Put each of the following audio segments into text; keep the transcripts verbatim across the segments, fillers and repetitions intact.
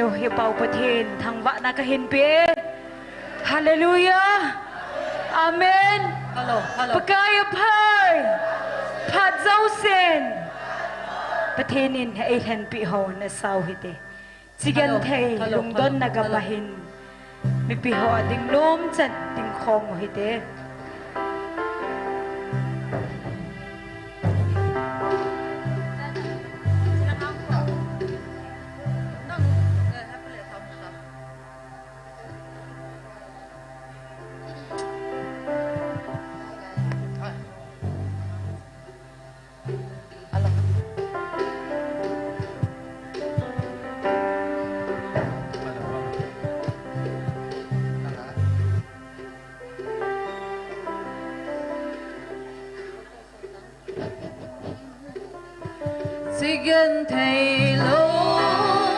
Hi pau Pathen thangvahna kahin pe. Hallelujah. Amen. Hello, hello. Pakai aphai. Phat jousen Pathen in eilhenpi ho nasau hite. Chigenthei, hello, hello, lungdonna gam ahin. Mipi ho ading nom chan ding khom u hite. Chigenthei lungdonna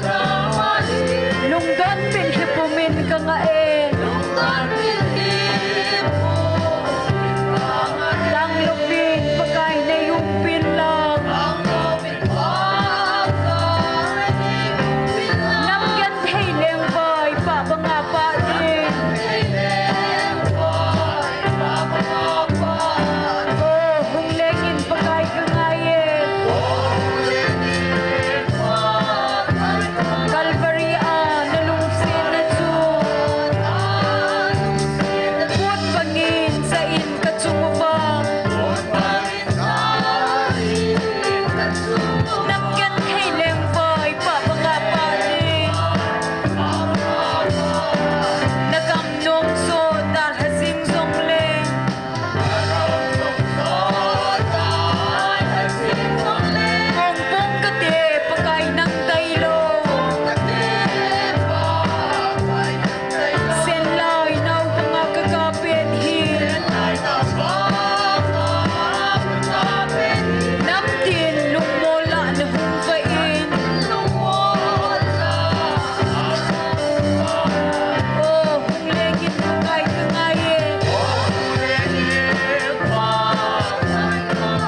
gam ahin. Lungdon pilhi pumin kangah e. Lungdon pilhi pumin kangah e. Tanglo pin Pakai nei umpin lang. Tanglo pin Pakai nei umpin lang. Nam genthei lengvai pah banga pah ding. O, hung lengin Pakai kangai e. Calvary a nalungsetna chu put bangin jah in kachung uva. Nam genthei lengvai pah banga pah ding. Nagam nung so dalha jing jongleng. Kong bung kate Pakai nang tailou. Senlai nau banga kaka pen hi. Namtin lungmol lah nahung vah in. O, hung lengin Pakai kangai e.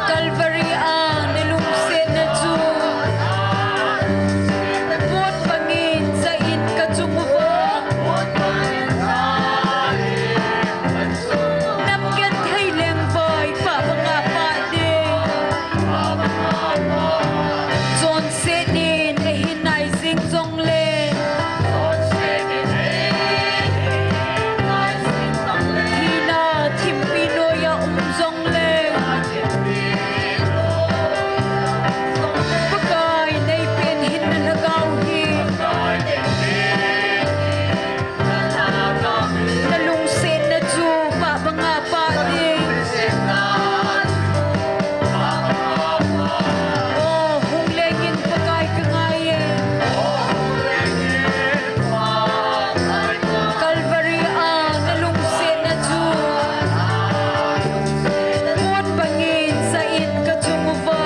Calvary a nalungsetna chu put bangin jah in kachung uva. Nam genthei lengvai pah banga pah ding. Chonset in eihin nai jing jongleng. Hina thimpi noiya um jongleng. Pakai nei pen hinna lhagao hi. Nalungsetna chu pah banga pah ding. O, hung lengin Pakai kangai e. Calvary a nalungsetna chu put bangin jah in kachung uva.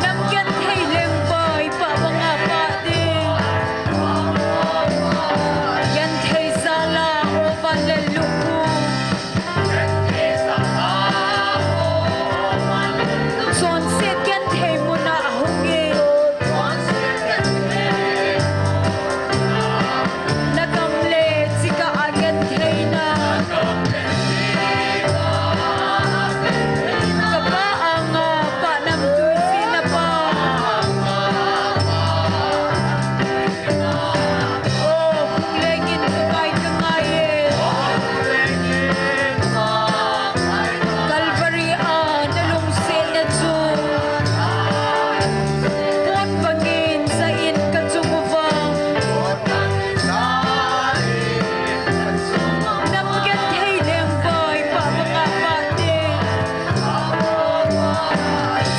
Nam genthei lengvai pah banga pah ding. Genthei jal a o vanlel lukhu. Chonset genthei muna ahung in. Nagam le chikah a gentheina. Kapa anga pah namtui sina pa. O, hung lengin Pakai kangai e. Calvary a nalungsetna chu put bangin jah in kachung uva. Nam genthei lengvai pah banga pah ding.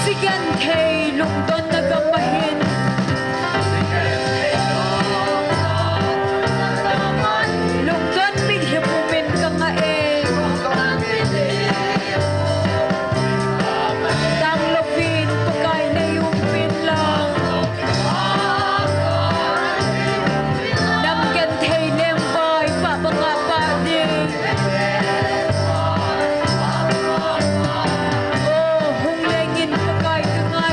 Chigenthei lungdonna gam ahin. Lungdon pilhi pumin kangah e. Tanglo pin Pakai nei umpin lang. Nam genthei lengvai pah banga pah ding. O, hung lengin Pakai kanga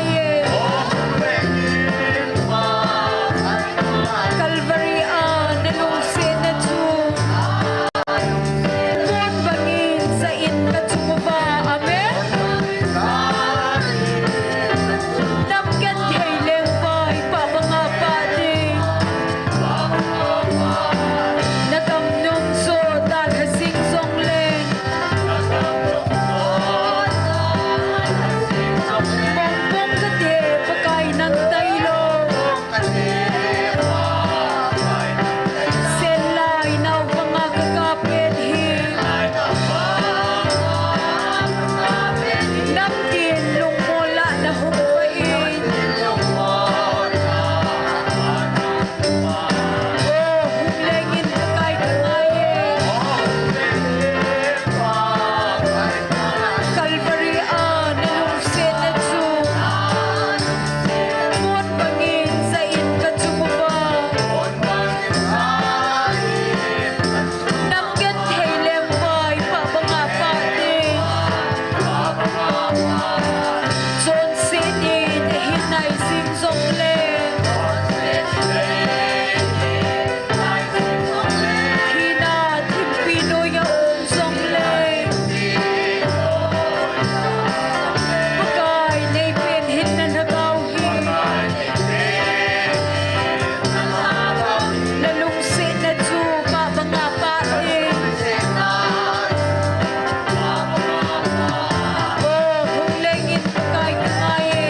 Sing jongle, thina thimpi noiya um jongle, Pakai neipen hinna lhagao hi, nalungsetna chu pah banga pah ding. O, hung lengin Pakai kangai e.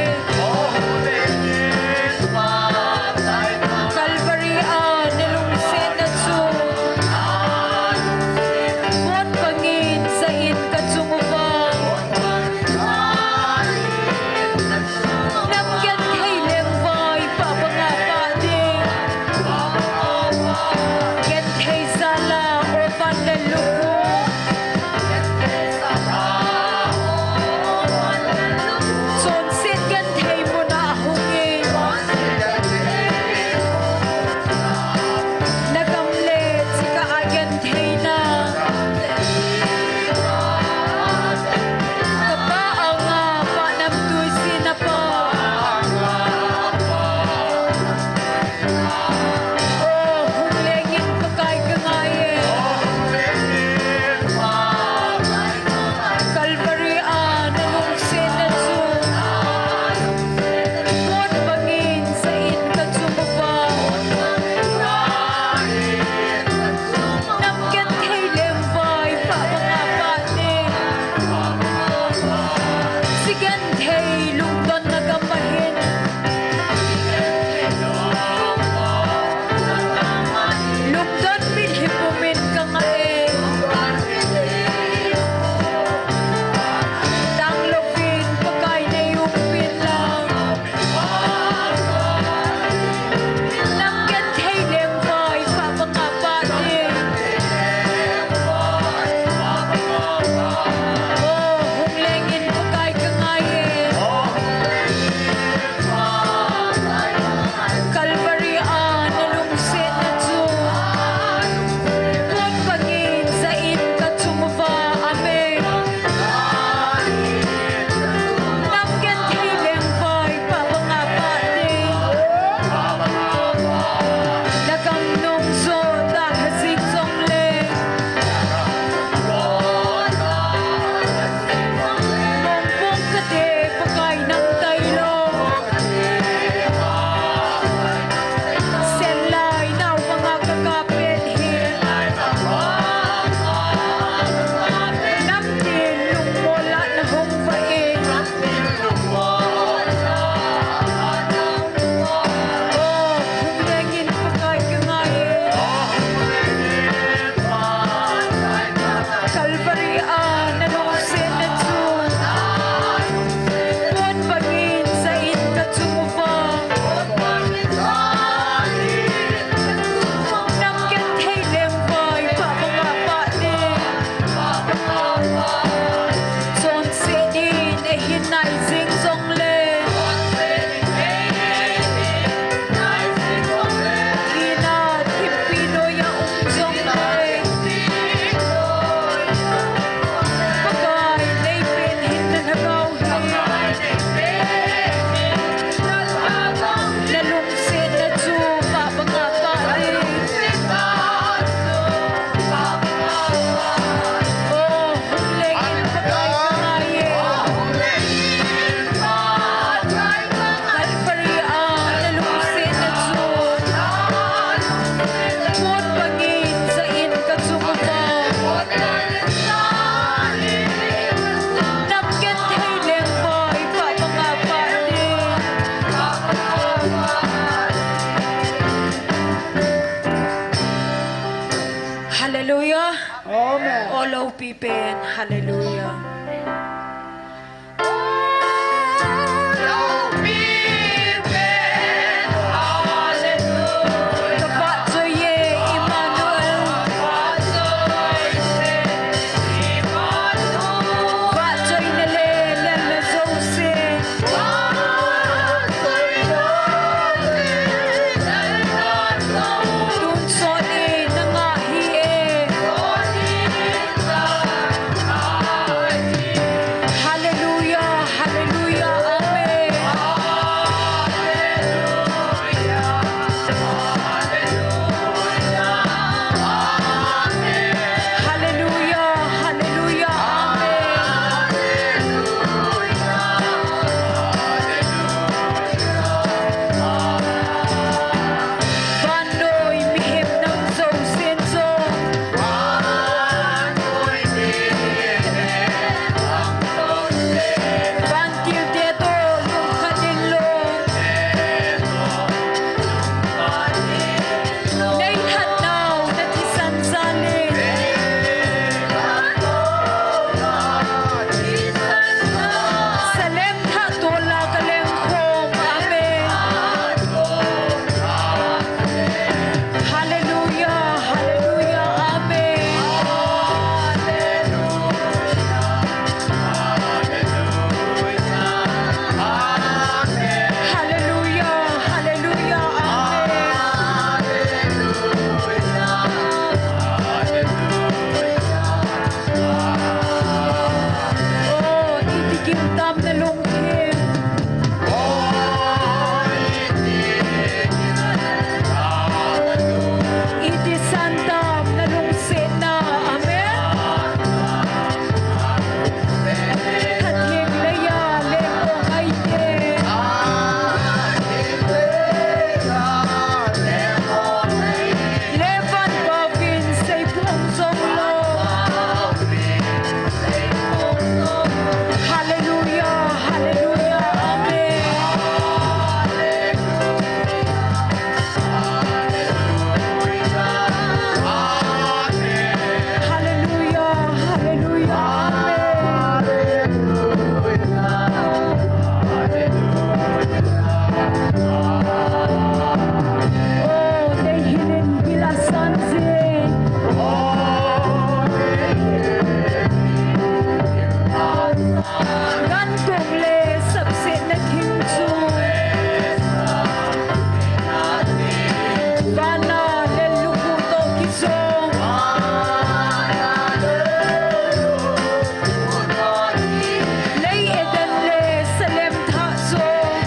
Calvary a nalungsetna chu pon bangin jah in kachung uva. Nam genthei lengvai pah banga pah ding. Genthei jal a, o van le lung u. Chonset genthei mun a hung in. Na gam le chikah a gentheina. Ka pa anga pa namtui sina pa. O, hung lengin Pakai kangai e. Calvary a nalungsetna chu pon bangin jah in kachung uva. Nam genthei lengvai pah banga pah ding. Chi genthei lungdonna gam ahin. Lungdon mitlhi pumin kangah e. Tanglouvin Pakai nei umpin lang. Nam genthei lengvai pah banga pah ding. O, hung lengin Pakai kangai e. Calvary a nalungsetna chu pon bangin jah in kachung uva. Amen. Nam genthei lengvai pah banga pah ding. Na gam nung jo dalha jing jongle, mongpong kate Pakai nang tailou. Sen lai nau banga kakap pen hi. Namtin lungmol a nahung vah in. O, hung lengin Pakai kangai e. Calvary a nalungsetna chu pon bangin jah in kachung uva. Nam genthei lengvai pah banga pah ding. Chonset in eihin nai jing jongle, thina thimpi noiya um jongle, Pakai neipen hinna lhagao hi. Nalungsetna chu pah banga pah ding. O, hung lengin Pakai kangai e. Calvary a nalungsetna chu pon bangin jah in kachung uva. Nam genthei lengvai pah banga pah ding. Hallelujah. Amen. O loupi pen, hallelujah. Oh, dei hilin bil asan jing. Gantung le sapsetna thing chu vana lellup toh kijong. Lei Eden le Salem thah jong.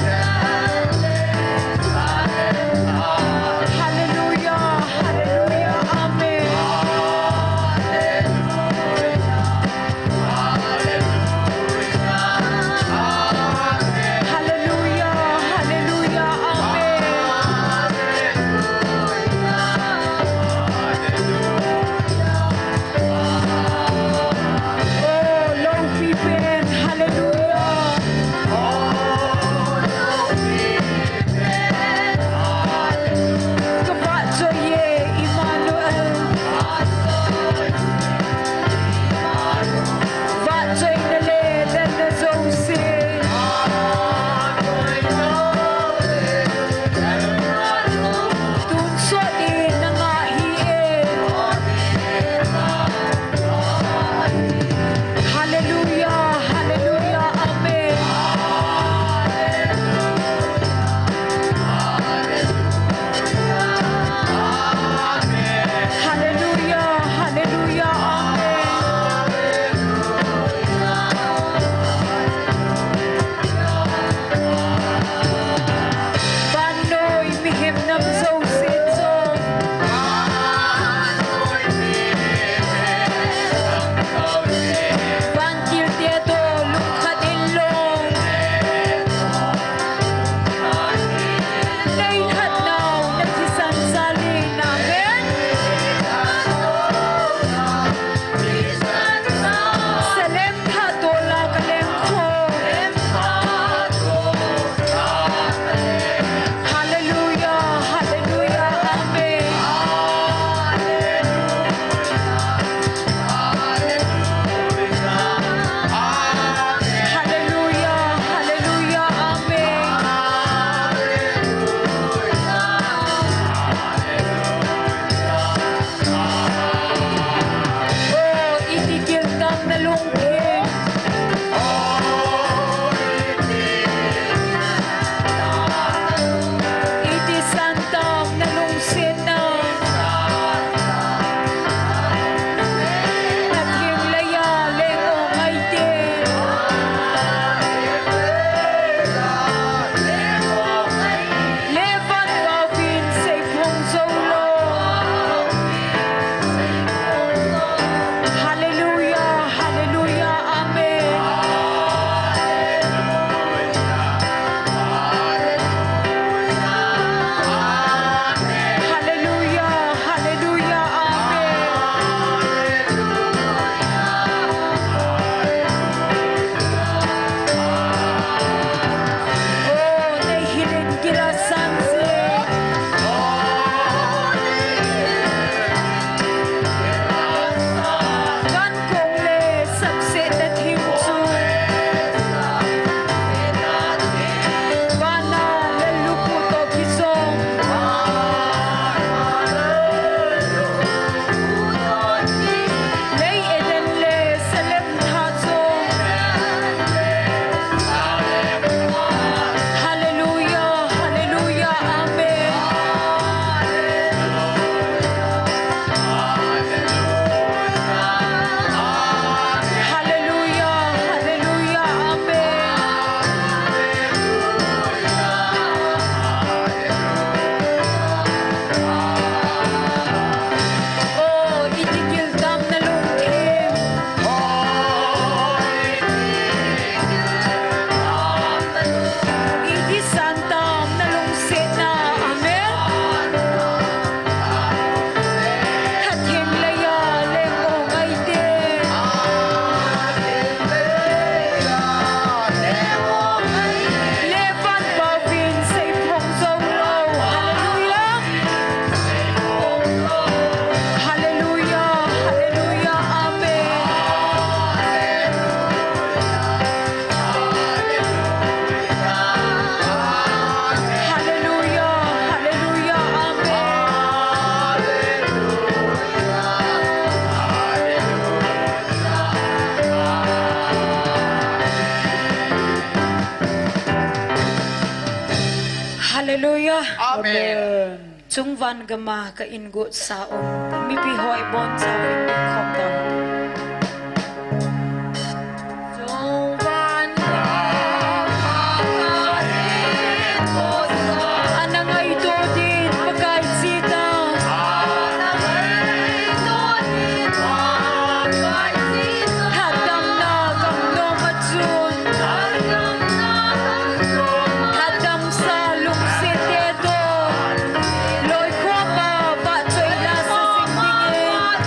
Hallelujah. Amen. Chungvan gama ka ingot sa um mipi hoi boncha in khom dam. Chungvan gama ka ingot sa um. Ana ngaito din Pakai chita. Hatdamna gamnom a chun. Hatdamsa lungset te toh loikhom a vahchoila sa jing dingin.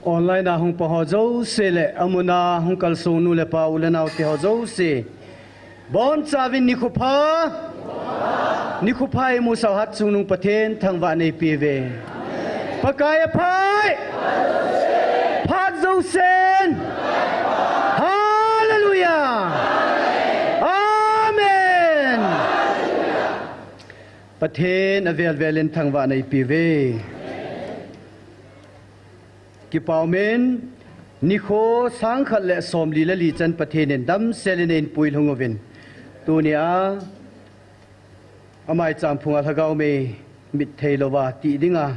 Online a hung pang ho jouse le, amun a hung kalsong nu le pa u le nao te ho jouse. Bonchauvin nikho pha. Nikho pha eimusah u Hatchungnung Pathen thangvahna eipeuve. Pakai aphai. Phat jousen. Hallelujah. Amen. Pathen avel vel in thangvahna eipeuve. Kipah umin, nikho sang khat le som li le li chan Pathen in damsel in eipuilhung uvin. Tunia, amai cham phunga lhagao mei mit thei louva ti dinga,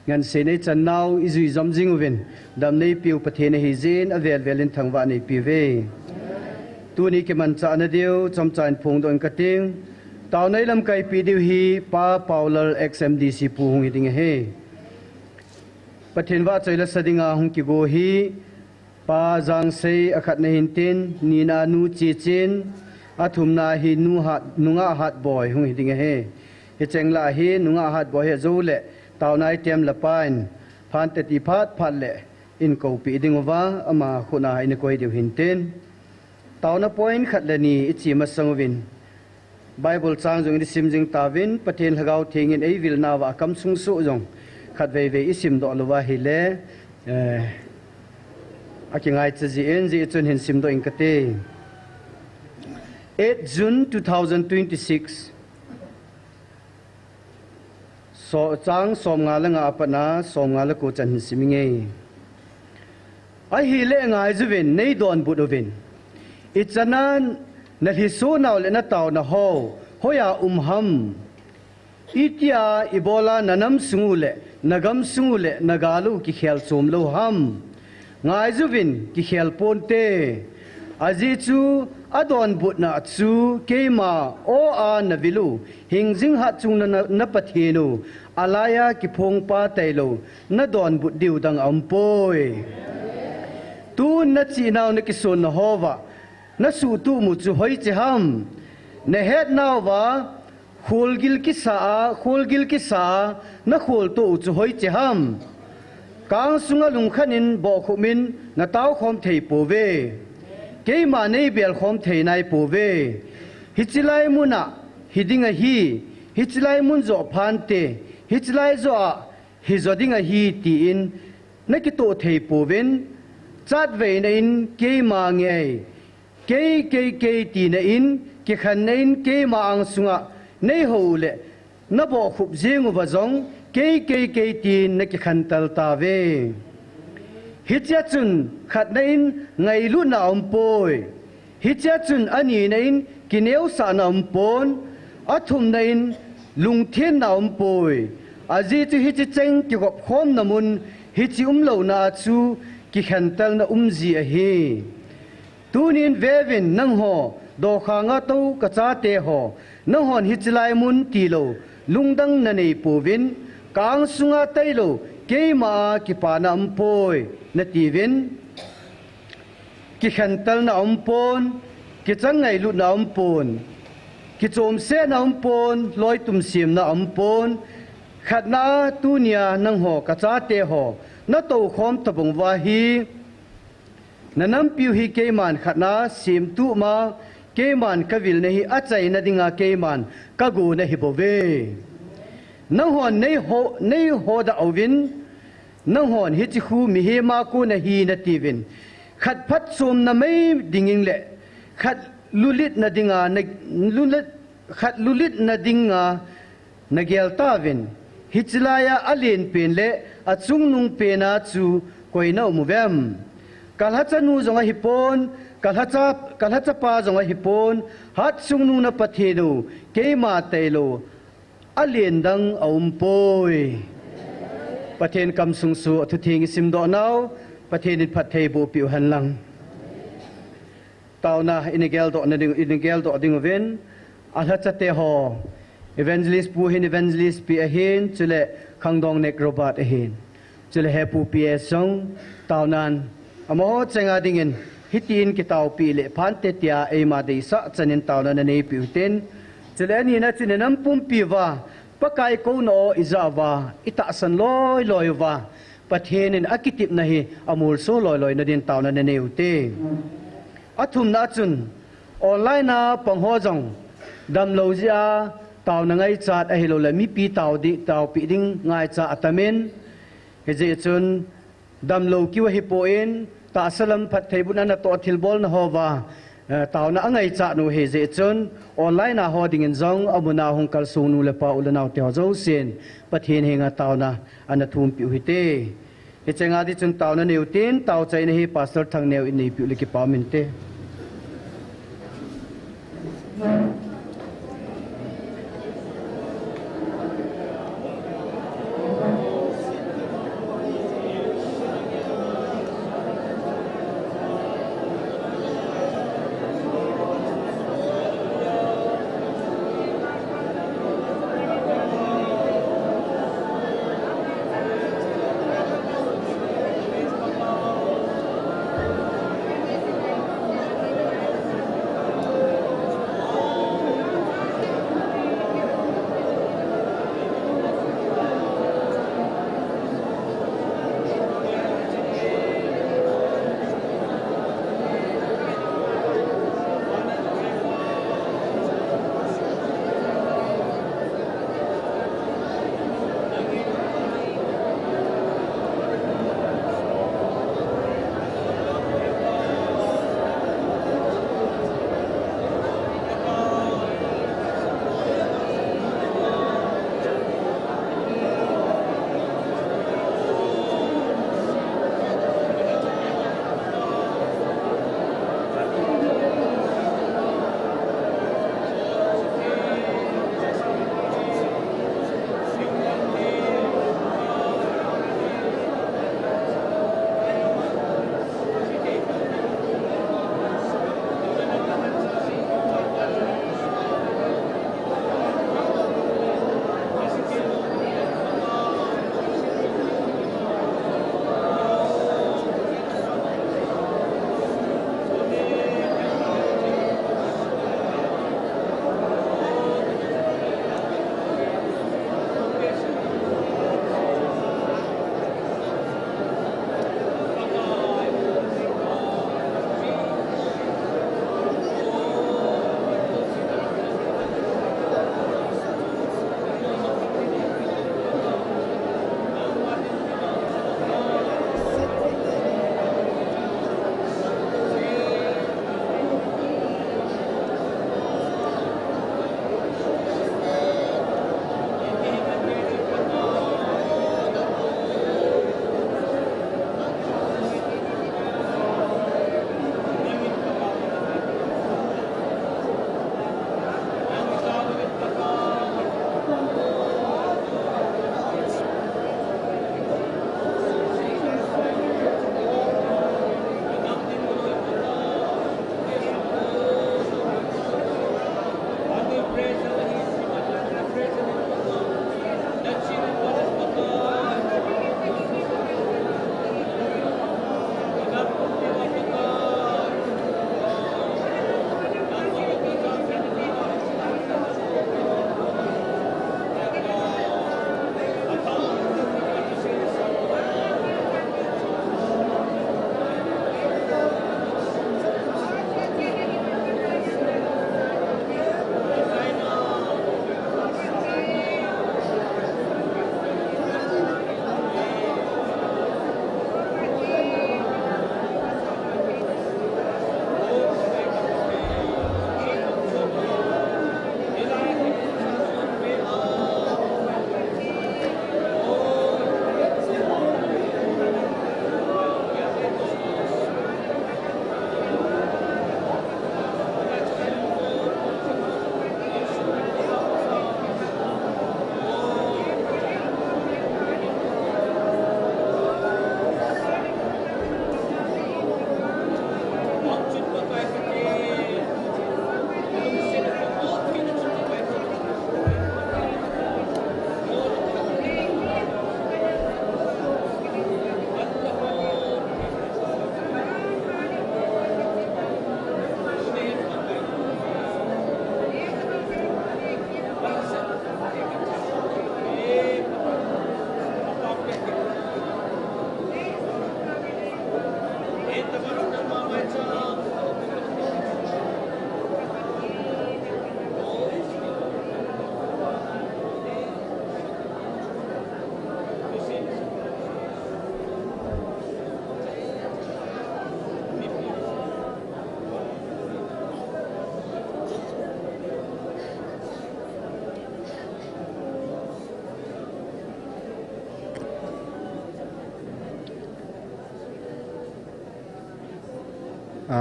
ngansena ichan nau ijui jom jing uvin, damna eipeu Pathen ahi jeh in avel vel in thangvahna eipeuve. Tuni kimanchahna diu, chomcha in phongdoh ing kating. Taona eilamkaipi diu hi, Pa Paulal ex M D C Pu hung hi ding ahi. Pathen vahchoi lasa dinga hung kigo hi, Pa Jangsei akhatna hintin, nina nu Chichin, athumna hi nu Hat, nungah Hatboi hung hi ding ahi. Hicheng lah hi, nungah Hatboi hi ajou le, taona item le pa in, phan teti phat phat le, in koupeh ding uva, ama khut a in koi diu hintin. Taona point khat le ni iche masang uvin. Bible chang jong isim jing tauvin, Pathen Lhagao Theng in eivil nauva akam sung soh jong khatvei vei isimdoh louva ahile, eh, akingaicha jin, jeh chun hin simdoh ing kate. Eight June two thousand twenty-six. So, chang somnga le nga apat na, somnga le ko chan hin sim inge. Ahile ngaijuvin, neidonbut uvin. Ichan a nalhiso nau le nataona ho, hoiya um ham. Itia ibola nanam sung u le, nagam sung u le, nagal u kikhel chom lou ham. Ngaijuvin kikhel ponte. Ajeh chu adonbutna chu keima aw a navil u, hingjing Hatchungnung na, na Pathen u, alaiya kiphongpa tailou, nadonbut diu dang aumpoi. Tun nachihnau nakisonna hova, nasuhtoh u chu hoiche ham. Nahetnauva, Kholgil kisa a, kholgil kisa a, nakholtoh u chu hoiche ham. Kang sunga lungkhat in bohkhup in nataokhom thei pouve. Keima neibelkhom thei naipouve. Hiche lai mun a hi ding ahi, hiche lai mun joh phante, hiche lai joh a hi jo ding ahi tin nakitoh thei pouvin, chatveina in keima ngei, kei, kei, kei tina in, kikhenna in keima angsunga neihou le, nabohkhup jeng uva jong, kei, kei, kei tin nakikhentel tauve. Hichea chun khatna in ngailutna aumpoi. Hichea chun anina in kineosahna aumpon, athumna in lungthenna aumpoi. Ajeh chu hiche cheng kigopkhomna mun, hiche umlouna a chu kikhentelna umji ahi. Tunin veuvin nangho, dokhanga tou kachateho, nanghon hiche lai mun tilou, lungdang naneipouvin, ka angsunga tailou, keima a kipana aumpoi, natiuvin. Kikhentelna aumpon, kichang ngailutna aumpon, kichomsetna aumpon, loitum semna aumpon, khatna a tunia nangho kachateho, natoukhom tobang uva hi, nanampiu hi keiman khatna semtup ma, keiman kavilna hi achaina dinga keiman kagona hibouve. Nanghon neiho, neihodah uvin, nanghon hiche khu mihema kona hi natiuvin, khat phatchomna mai dingin le, khat lulitna dinga na, lulit, khat lulitna dinga nagel tauvin, hiche laiya alenpen le achungnungpena chu koi naum uvem? Kalhachanu jong ahipon, kalhacha, kalhachapa jong ahipon, Hatchungnung na Pathen u, keima tailou, alen dang aumpoi. Pathen kamsung soh a thutheng isimdoh nau, Pathen in phattheiboh peh u henlang. Taona ina geldoh na ding, ina geldoh dinguvin, alhachateho, Evangelist Pu hin, Evangelist Pi ahin, chule Khangdong Nek Robert ahin, chule Hepu P S jong, taonan, amaho chenga dingin, hitin kitaopeh le phante tia eima deisah chanin taona naneipeh utin, chule anina chun inam pumpi uva, Pakai kouna aw ijah uva, itahsan loi loi uva, Pathen in akitepna hi amolso loi loi nadin taona nanei ute. Athumna chun, online a pang ho jong damlou jeh a taona ngaichat ahilouleh mipi tao di, taopeh ding ngaicha atamin, hijeh chun damlou kiu ahipon, tahsa lam phatthei buna natoh thilbolna hoa, eh, taona angaichat u hijeh chun, online a ho dingin jong amun a hung kalsong nu le pa u le nao teho jousen Pathen henga taona ana thumpeh u hite. Hiche nga di chun taona neiu tin, taochaina hi Pastor Thangneo in neipiu le kipa um inte.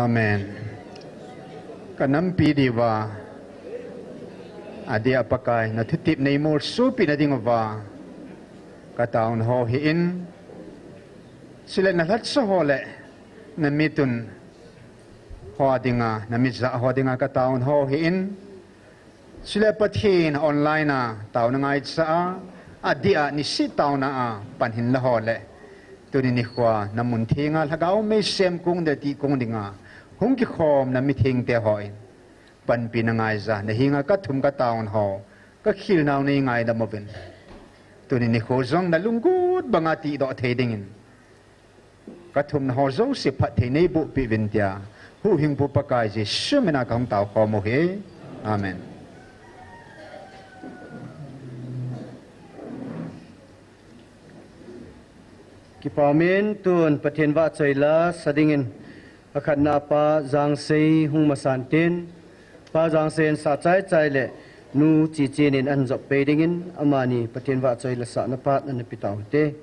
Amen. Ka nampi diuva, adeh a Pakai, na thutep nei molsopi na diuva, ka taona ho hi in, chule na lhatsa ho le, na mitun ho dinga, na mitjah ho dinga, ka taona ho hi in, chule Pathen online a, taona ngaicha a, adeh a, nisih taona a, pan hin la ho le. Tuni nikhoa, na mun thenga, lhagao meisem kong de ti kong dinga, hung kikhom na mithengte ho in. Panpi na ngaija, na henga ka thum ka taona ho, ka khilnau nei ngaidam uvin. Tuni nikho jong na lunggut banga tihdoh thei dingin. Ka thumna ho jouse phatthei nei bohpeh uvin tia, Huhhingpu Pakai Jesu mina ka hung taokhom u ahi. Amen. Kipa umin, tun Pathen vahchoi la sa dingin, akhatna Pa Jangsei hung masan tin, Pa Jangsei in sa chaichai le, Nu Chichen in ahin jop pei dingin, amani Pathen vahchoi la sahna phat ana pe tau hite.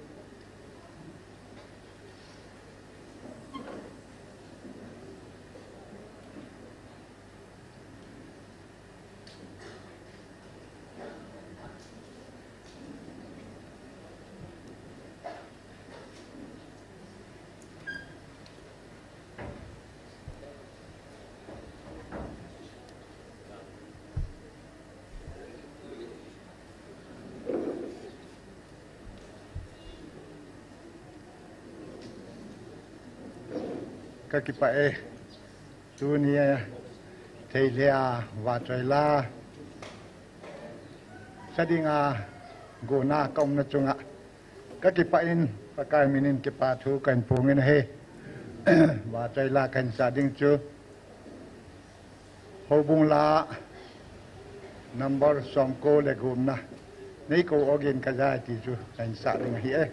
Ka kipah e. Tunia thei lheh a vahchoi la sa dinga gona ka umna chunga ka kipah in, Pakai minin kipa thu kahin phongin ahi. Vahchoi la kahin sa ding chu Houbung la number somko le gupna, nei kou ogin ka jai ti chu kahin sa ding ahi e.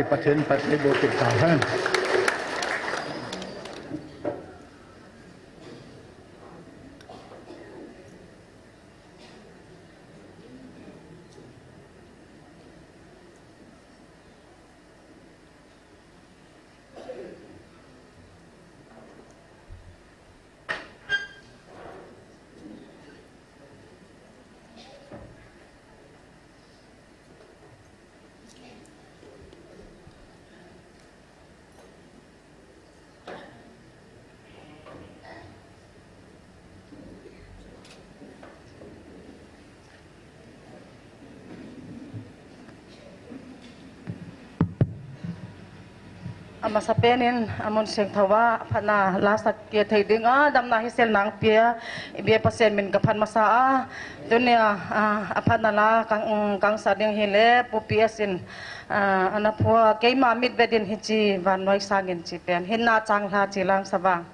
Pathen, Pathen bo kit ta hen. Amasapen in amun seng thova phatna la sak kit thei dinga damna hisel nang pia, ibe Pathen min kaphat masa a, tunia, a, aphatna la kang, kang sa ding hile Pu P S in, a, ana phua, keima mitvet in hiche vannoi sangin chi pen hinna changlha chi lang sa vang.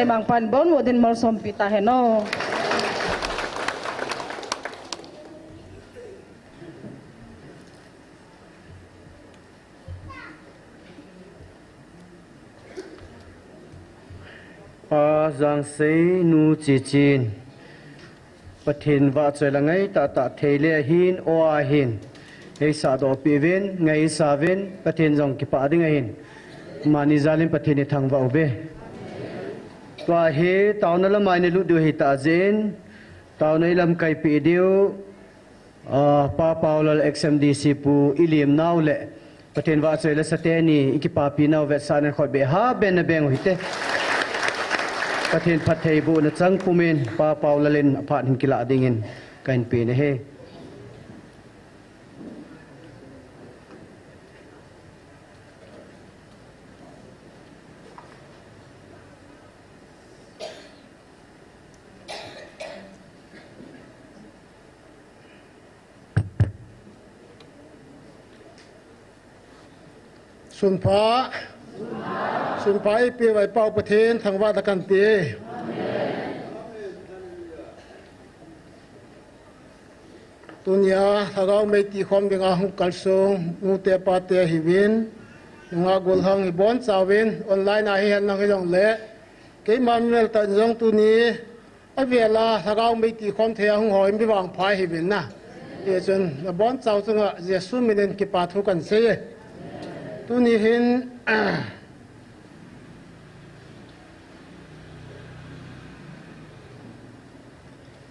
Mangpan bon vodin malsompi tahen o. Pa Jangseinu Chichin, Pathen vahchoi la ngai tahtah thei le ahin, o ahin, eisahdoh peh uvin, ngaisah uvin, Pathen jong kipah ding ahin, mani jalin Pathen ithangvah uve. Tua hi taona lama ina lut diu ahitah jeh in, taona ilamkai peh diu, Ah, Pa Paulal X M D C Pu ilim nau le Pathen vahchoi le sate ni ikipapi nau vetsahnan khutbeh ha ben na beng u hite. Pathen phattheibohna chang pumin Pa Paulal in aphat hin kilah dingin kahin pe nahi. Sunpha, sunpha eipeuva i Pau Pathen thangvah in kahin ti. Tunia lhagao mei tihkhom dinga hung kalsong nute pate hiuvin, nungah gollhang hibonchauvin, online a hihen lang hijongle, keima meltah in jong tuni avela lhagao mei tihkhom thei a hung hoi mi vangpha hiuvin na. Hichun nabonchau chunga Jesu minin kipa thu kahin sei e. Tuni hin,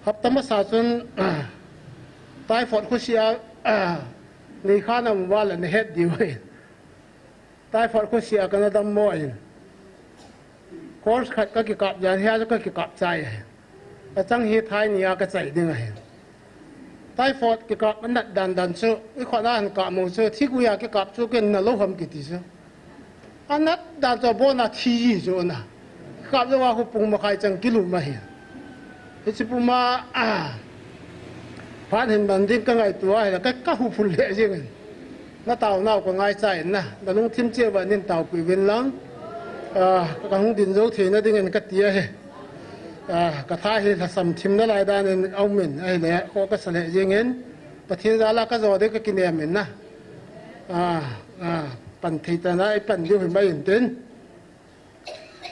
hapta masa chun, typhoid khosih a, neikha naum uva le nahet diu ahi. Typhoid khosih a kana dammo in, course khat kakikap jan hia chu kakikap chai ahi. Achang hi thai nia kachai ding ahi. Typhoid kikap anat dandan chu, ikhut a hin kap mo chu, thiguia kikap chu ken nalou ham kiti chu. Anat dan chu abona thi ji chu na. Kap louva khu pung makhai chang kilum ahi. Hiche puma, phat hin man ding kangaito ahile, ka, kahuphul lheh jengin. Nataonau kangaicha in na, nalungthim cheh uva neitaopi uvin lang. Kahung din jou theina dingin kati ahi. Katha hi lhasam thim nalai dan in aumin, ahile khoh kasa lheh jengin, Pathen jal a kajo ding kakinem in na. Pan thei tana ipan diu himai intin.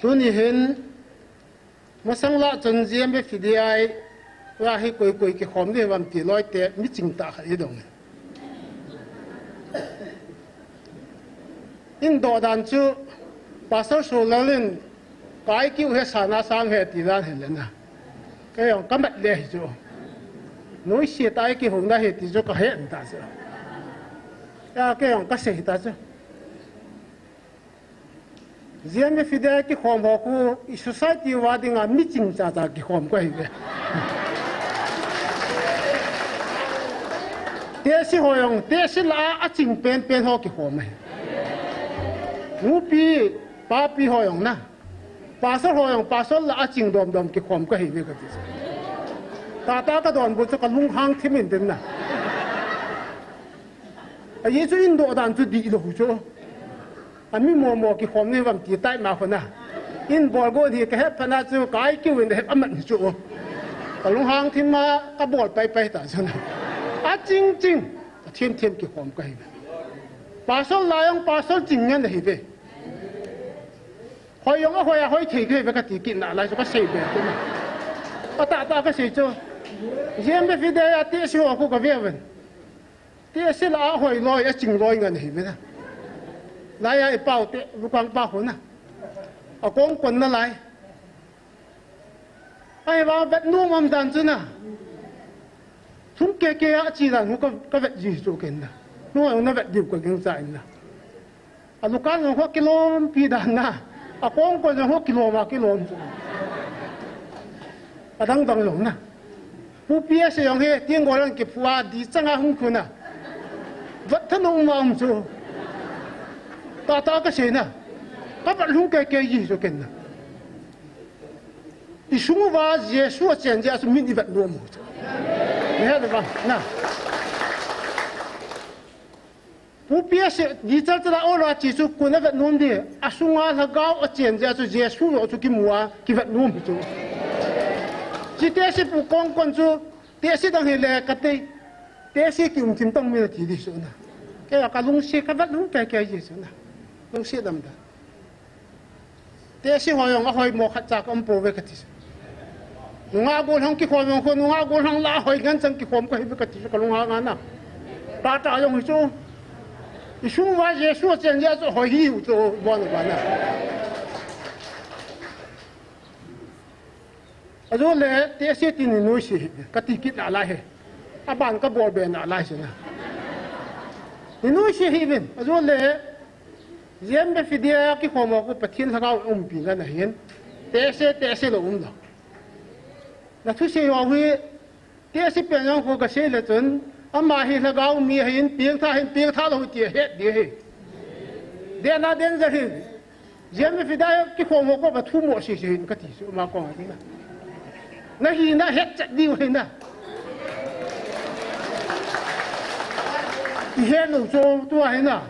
Tuni hin, masang lah chun G M F D I lah hi koi koi kikhom ding hiuvam ti loite miching tah khat hidong in. Indoh dan chu Pastor Solal in ka I Q hi sana sang ahi ti dan hile na. Kei jong kamat le hi chu. Noise tah a I Q hung na ahi ti chu kahe ta chu. Kei jong kasei ta chu. G M F D I kikhom ho khu i society uva dinga miching chacha kikhom kahiuve. Tehse ho jong tehse lah a aching penpen ho kikhom ahi. Nupi, papi ho jong na. Pastor ho jong pastor lah a aching domdom kikhom kahiuve kati. Tahtah kadonbut chu kalunghang thim intin na. Ajeh chu indoh dan chu dihlou chu. Ami momo kikhom nahiuvam ti tai ma khu na. Inbol gon hi kahet phat na chu ka I Q in ahet amat hi chu. Kalunghang thim a kabol paipai ta chu na. Aching ching, athem them kikhom kahiuve. Pastor lah jong pastor ching ngen ahiuve. Hoi jong ahoi a hoi thei kahiuve kati kit nalai chu kasei be tu na. Atahtah kasei chu. G M F D I a tehse ho khu kaveuvin. Tehse lah a hoi loi, aching loi ngen ahiuve na. Laiya ipaote, Lukang pa khu na. Akong kon nalai. Ahivang vet nom umdan chu na. Lhung keke a ache dan khu ka, kavet ji chu ken na. Nangho jong navet diu kagingchan na. Alukang jong khu kilompi dan na. Akong kon jong khu kilom a kilom chu. Adang dang jong na. Pu P S jong hi, tenggol jong kiphu a, di chang a hung khu na. Vet thanom a um chu. Tahtah kasei na. Kavet lhung keke ji chu ken na. Isung uva Jesu achen jeh a chu min ivet nom u chu. Nahet uva na. Pu P S, di chal chala ora chi chu kun a vet nom di. A sunga lhagao a chen jeh chu Jesu lo chu kimu a, kivet nom hi chu. Chi tehse pu kong kon chu, tehse dang hi le ka tei. Tehse ki um kim tong mi na ti di chu na. Ke ka lungsi ka vet lung ke ke ji chu na. Lungsi dam da. Tehse hoi jong a hoi mo khat cha ka um pouve ka ti. Nungah gollhang kikhom jong khu, nungah gollhang la hoi ngen chang kikhom ka hi ve ka ti, ka lunghang a na. Tata jong hi chu. I sung uva Jesu a chen jeh chu hoi hi u chu, bon uva na. Ajo le, tehse ti ni noise hi, ka ti kit nalai hi. Aban ka bol be nalai si na. Ni noise hi vin, ajo le, J M F D A kikhom ho khu Pathen lhagao umpi ngen ahin. Tehse, tehse lou um lou. Na thusei ho hi, tehse pen jong khu ka sei le chun, ama hi lhagao mi ahin, pengthah ahin, pengthah lou ti ahet di ahi. Dena danger hi. J M F D A kikhom ho khu ba thu mo sei sei hin ka ti su ma kong ahi na. Na hina het chat diu ahi na. I het lou chu tua ahi na.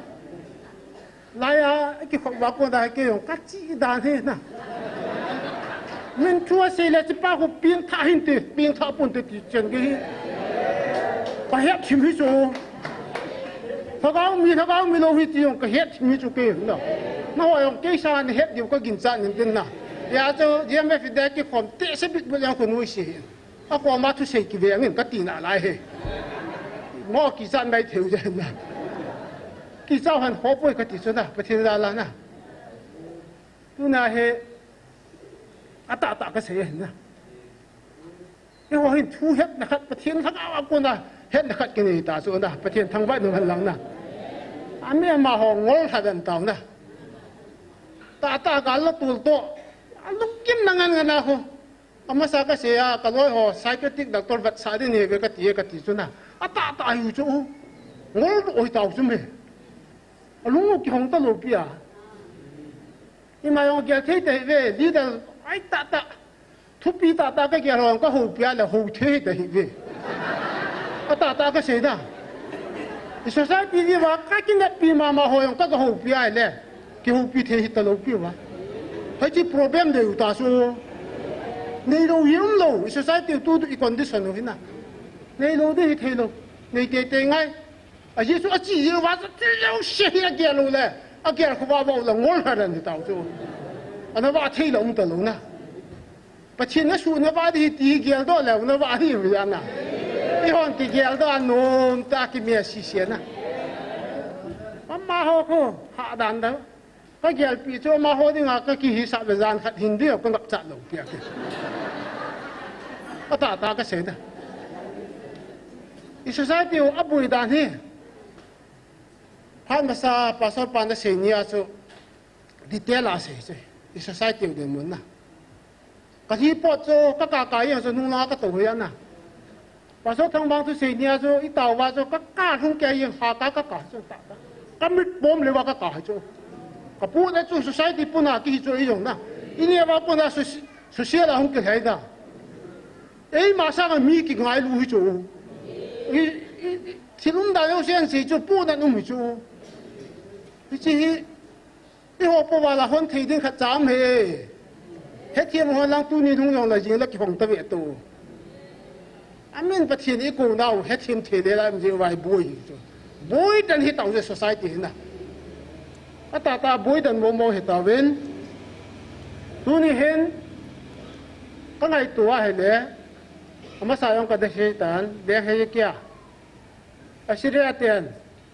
Laiya, kikhom uva kona kei jong ka chi dan hi na. Min thu asei le chi pa khu pengthah hinte, pengthah ponte ti chen gei hi. Ka het thim hi chu. Lhagao mi, lhagao mi lou hi ti jong ka het thim hi chu kei na. Nahoi jong kei sanga na het diu ka ginchat in tin na. Hijeh chun J M F D A kikhom tehse bit bit jong khu noise hi. Akoma thusei kiveng in ka ti nalai hi. Mo kichat mai thei u jeh na. Kicha u hen ho poi ka ti chu na, Pathen jal a na. Tuna hi, atahtah ka sei ahi na. Eiho hin thu hetna khat, Pathen lhagao a kona hetna khat kinei ta chu na, Pathen thangvah in um hen lang na. Ami amaho ngol lha den tau na. Tahtah gal la tul toh. Alungkim na ngan ngan a khu. Amasa ka sei a, ka loi ho, psychiatric doctor vetsah ding ahi ve ka ti e, ka ti chu na. Atahtah ahiu chu. Ngol doh ahi tau chu me. Alung u kihong talou pi a. Ima jong gel thei ta hi ve, leader, ai tahtah. Thupi tahtah ka gel ho, ka houpi a le hou thei ta hi ve. Atahtah ka sei na. I society di va ka kineppi mama ho jong ka, ka houpi a le. Kihoupi thei hi talou pi va. Hiche problem dei u ta su. Neilou hi umlou, i society tu tu i condition u hi na. Neilou dei hi theilou. Nei teitei ngai. Ajeh chu achi jeh uva chu thil jouse hi agel u le. Agel khu va va u le ngol lha den hi tau chu. Ana va thei le um talou na. Pathen na suhna va di hi ti geldoh leu na va hi u jana. Eihon kigeldoh a nom ta kime sese na. Amaho khu, ha dan da. Ka gelpi chu amaho dinga ka kihisah ve jan khat hin di ka ngapchat lou pi a ki. Atahtah ka sei na. I society u aboi dan hi. Phat masa pastor pan asei nia chu. Detail a asei chu. I society u dinmun na. Ka hi pot chu, ka ka ka jeng chu nung langa ka tou hoi ana. Pastor Thangbang thusei nia chu, i tao uva chu, ka ka lhung kei jeng ha ka ka ka chu ta ta. Ka mit pom leuva ka ka hi chu. Ka pu na chu society puna kihi chu i jong na. I neo va puna soci-, social a hung kilhai na. Eima sanga mi kingailu hi chu. I, i, i, thil umdan jouse asei chu, puna um hi chu. Hiche hi, Eiho po vala hon thei ding khat cha um e. Hethem hon lang tuni hung jong la jing la kihong ta ve to. Amin Pathen i kou nau hethem thei le la um jing vai boi hi chu. Boi dan hi tau je society hi na. Atahtah boi dan mo mo hi tau ven. Tuni hin ka ngaito a hile. Amasa jong ka da sei tan, Leng Hezekiah. Assyria ten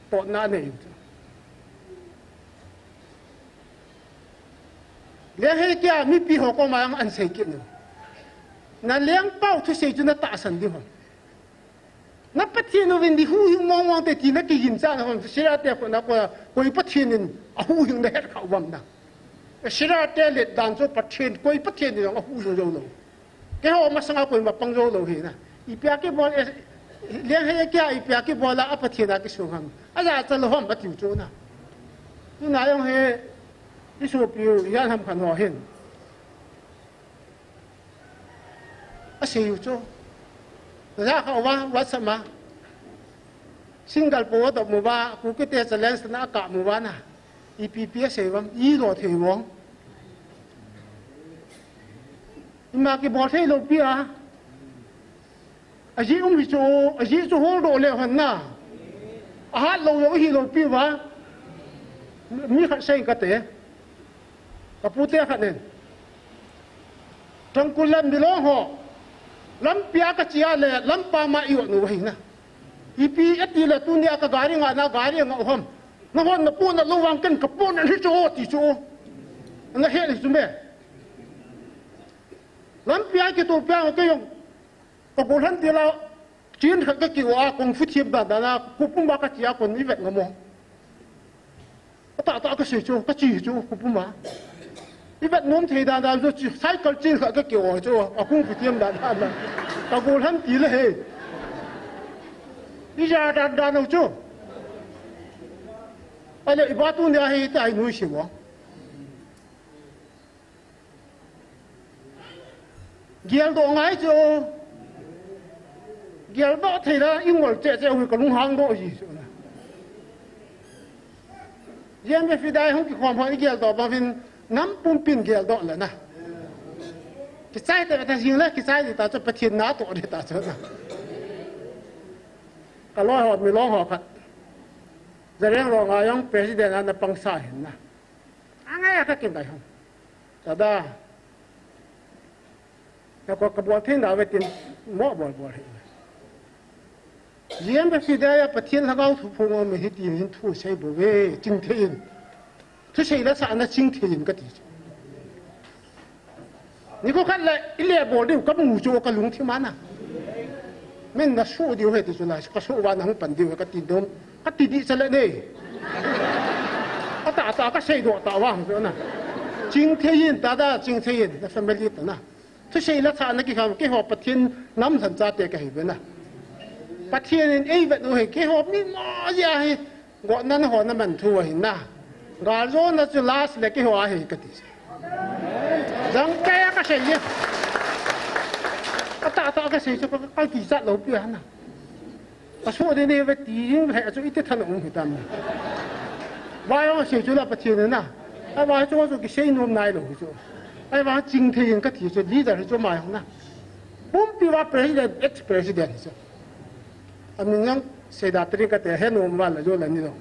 totna anei u chu. Leng Hezekiah mipi ho koma jong ahin sei kit u. Na lengpau thusei chu na tahsan diu ham. Na Pathen uvin di huhhing mong mong te ti na kiginchat u ham. Assyria te kona koi Pathen in ahuhhing na het kha u ham na. Assyria te let dan chu Pathen, koi Pathen in jong ahuhhing jou lou. Keiho masanga koima pang jou lou hi na. Ipi a kibol, eh, Leng Hezekiah ipi a kibol a, a Pathen a kisung ham. Ajachat lou ham atiu chu na. Tuna jong hi, i sopi u, i jan ham khat ho hin. Asei u chu. Naja kha uva, WhatsApp ma. Single po adop mu va, Kuki te challenge na ka mu va na. Ipi pi asei vam, i lo thei vong. Ima kibol thei lou pi a. Ajeh um hi chu, ajeh chu hol doh leu hen na. Ahat lou lou hi lou pi va. Mi khat sei ka te. Ka pu te khat nen. Tangkhul le Milong ho. Lampi a ka chia le, lampi a ma i ot nu va hi na. Ipi ati le tunia ka gari nga na gari nga u ham. Na hon na pu na lou vang ken ka pu na hi chu ti chu. Na he ni chu me. Lampi a kitoh pia ke jong. Ka gollhang ti la, chin khat ka ki-o a, kung fu thiam dan dan a, khopum a ka chia kon i vet ngam o. Ka tah tah ka sei chu, ka chi chu, khopum a. I vet nom thei dan dan chu, chi, cycle chin khat ka ki-o chu, a kung fu thiam dan dan a. Ka gollhang ti la he. I ja dan dan u chu. Ale, i ba tunia hi ta i nui si wa. Geldoh ngai chu. Geldoh thei la i ngol cheh cheh u hi ka lunghang doh ji chu na. Jen be fi dai hung kikhom ho i geldoh bang fin nam pumpin geldoh le na. Kichai te ta jing le kichai di ta chu Pathen na toh di ta chu na. Ka loi ho Milong ho khat. Zareng Ronga jong president a na pangsa hin na. Angai a ka kin dai hon. Tada. Na ko ka bol thei na ve tin mo bol bol hi. G M F C dai a Pathen lhagao thu phong mi hi tin hin thu sei bo ve ching thei in. Thu sei la sa na ching thei in ka ti. Ni ko khat le i le bol diu ka mu chu ka lungthim a na. Min na su diu he ti chu la ka su va na hung pan diu he ka ti dom. Ka ti di chale nei. Ata ata ka sei doh ta vang chu na. Ching thei in tada ching thei in na family ta na. Thu sei la tha na ki kham ki ho Pathen nam than cha te ka hi ve na. Pathen in ei vet u he ki ho mi ma ya hi go na na ho na man thu hi na. Gal jo na chu last le ki ho a hi ka ti. Jang ka ya ka sei ye. Ata ata ka sei chu ka ka ki cha lo pi ha na. Ka su de ne ve ti jing he chu iti than um hi tam. Vai ong sei chu la Pathen na. Ai vai chu chu ki sei nom nai lo chu. Ai vai ching thei in ka thi chu leader chu mai hong na. Pumpi va president, ex president chu. Amin jang sei da tri ka te he nom va la jo la ni lo.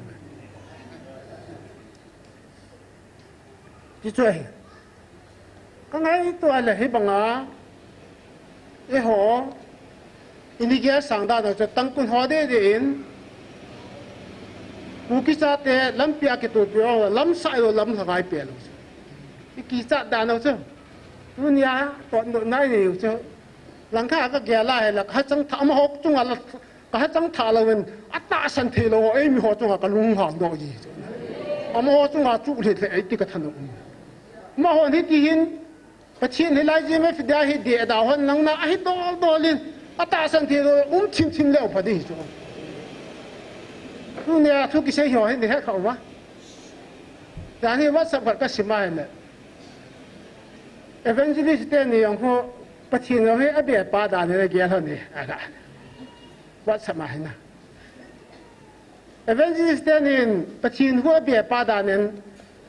Ti chu ahi. Ka ngaito a le hi banga, eiho, ini gel sang dan chu Tangkhul ho de de in, Kuki chate lampi a kitoh pi o, lam sai lo lam lhagai pe lo chu. I kichat dan lo chu. Tunia, to no nai ni chu. Langkha ka gel a he la, ka chang tha ma hok chunga la, Ka hachang tha lo in, atahsan thei lo, ei mi ho chunga ka lunghang doh ji. Amaho chunga chu le le ei ti ka than um. Amaho hi ti hin, Pathen hi lai ji me fi dia hi de da hon nang na, ahi dol dol in, atahsan thei lo, um thin thin leu pha di chu. Tunia thu kisei ho hin de he kha uva. Jan hi WhatsApp khat ka sim a hin le. Evangelist te ni jong khu, Pathen jong hi a be pa dan in a gel hon e, a ka. WhatsApp a hin a. Evangelist te nin Pathen khu a be pa dan in,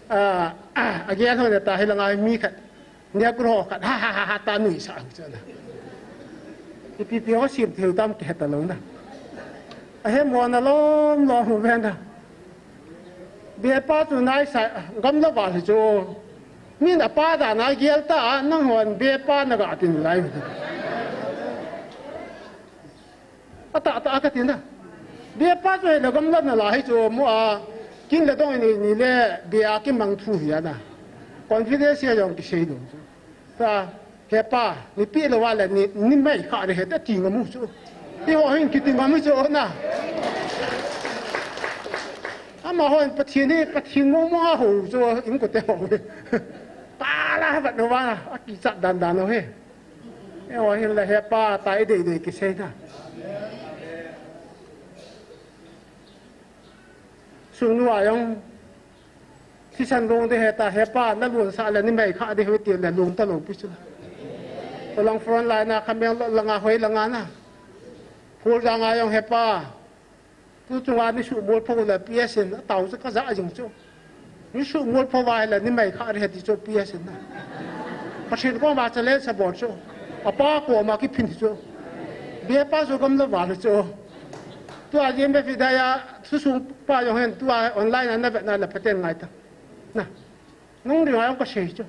a, a, a gel hon e ta hi langa mi khat. Nia kro khat, ha, ha, ha, ha, ta nui sa chu na. Ipi pi ho sim theu tam ke ta lo na. A he mo na lom lom ve na. Be pa chu nai sa, gam la val hi chu. Min a pa dan a gel ta, nang hon be pa na ga tin lai. Ata, ata, ka tin na. Be pa chu he la gam la na la hi chu mu a. Kin le dong ni, ni le be a ki mang thu hi a na. Confidence ya jong ki sei dong chu. Ta, he pa, ni pi lo wa le ni, ni mai kha de he ta ti ngam u chu. Eiho hin kiti ngam u chu na. Amahon Pathen hi, Pathen mo mo a ho chu, in ko te ho. Pa la ha vat no wa, a kichat dan dan no he. Eiho hin la he pa, ta i dei dei kisei na. Sung nu a jong, thisan long de he ta, he pa, na lun sa le ni mai kha de he ti le lung ta lo pi chu. Ko lang front line a kha mel lo langa hoi langa na. Phul jang a jong he pa. Tu chunga ni suhmol pho le P S in atao chu kaja jing chu. Ni suhmol pho vai le ni mai kha re ti chu P S in na. Pathen koma challenge abol chu. Apa koma kiphin chu. Bia pa chu gamla val chu. Tua G M F Hidayah a thu sung pa jong hin tua online a na vet na le Pathen ngai ta. Na. Nung ri ngai ka sei chu.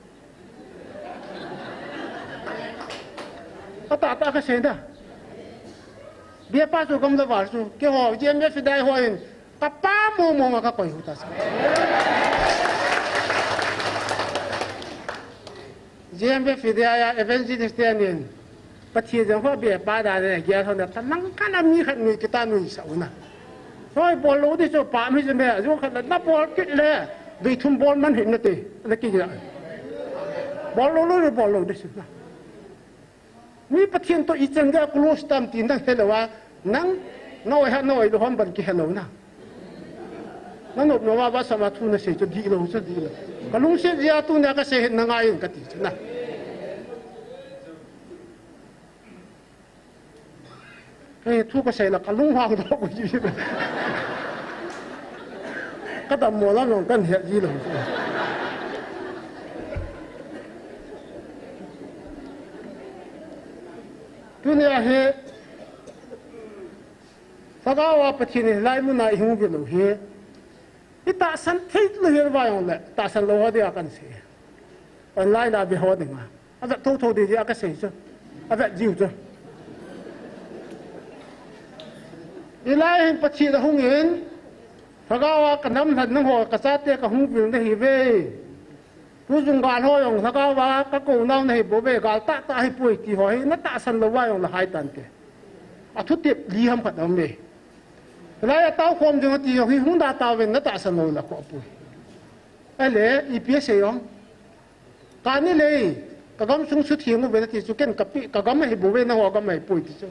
Ka ta ta ka sei da. Bia pa chu gamla val chu. Keiho G M F Hidayah ho in ka pa mo mo ma ka koi hu ta sa. G M F Hidayah a evangelist te nin. Pathen jong ho bia pa da ne, gel ho na, ta nang ka na mi khat nui kita nui sa u na. Hoi, bol lou di chu pa mi je me, ju khat na bol kit le, vei thum bol man hin na te, na ki ja. Bol lou lou, bol lou di chu na. Mi Pathen to i chan ga close tam ti na he lou a, nang, na oi ha, na oi lou hom ban ki he lou na. Na nop no va, va sa ma thu na sei chu di lou, chu di lou. Ka lungset jeh a tu na ka sei na ngai in ka ti chu na. Hei, thu ka sei la, ka lung hang doh ko ji. Ka dammo la nong kan het ji lo. Tunia hi, Lhagao a Pathen in hilai mun a i hung uvin u hi. I tahsan thei lou hi va jong le, tahsan lou ho dia kan sei. Online a ve ho dinga. A vet tho tho di di a ka sei chu. A vet jiu chu. Hilai hin Pathen a hung in, Lhagao a ka nam lhan nang ho ka chate ka hung vil na hi ve. Tu jung gal ho jong Lhagao a ka kou nau na hi bou ve, gal tah tah hi poi ti ho hi na tahsan lou va jong le hai tan te. A thu tep li ham khat om ve. Hilai a tao khom jong ti jong hi hung da tao ve na tahsan lou la ko poi. Ale, ipi asei jong. Ka ni lei, ka gam sung sutheng uve na ti chu ken ka pi, ka gam ahi bou ve na ho gam ahi poi ti chu.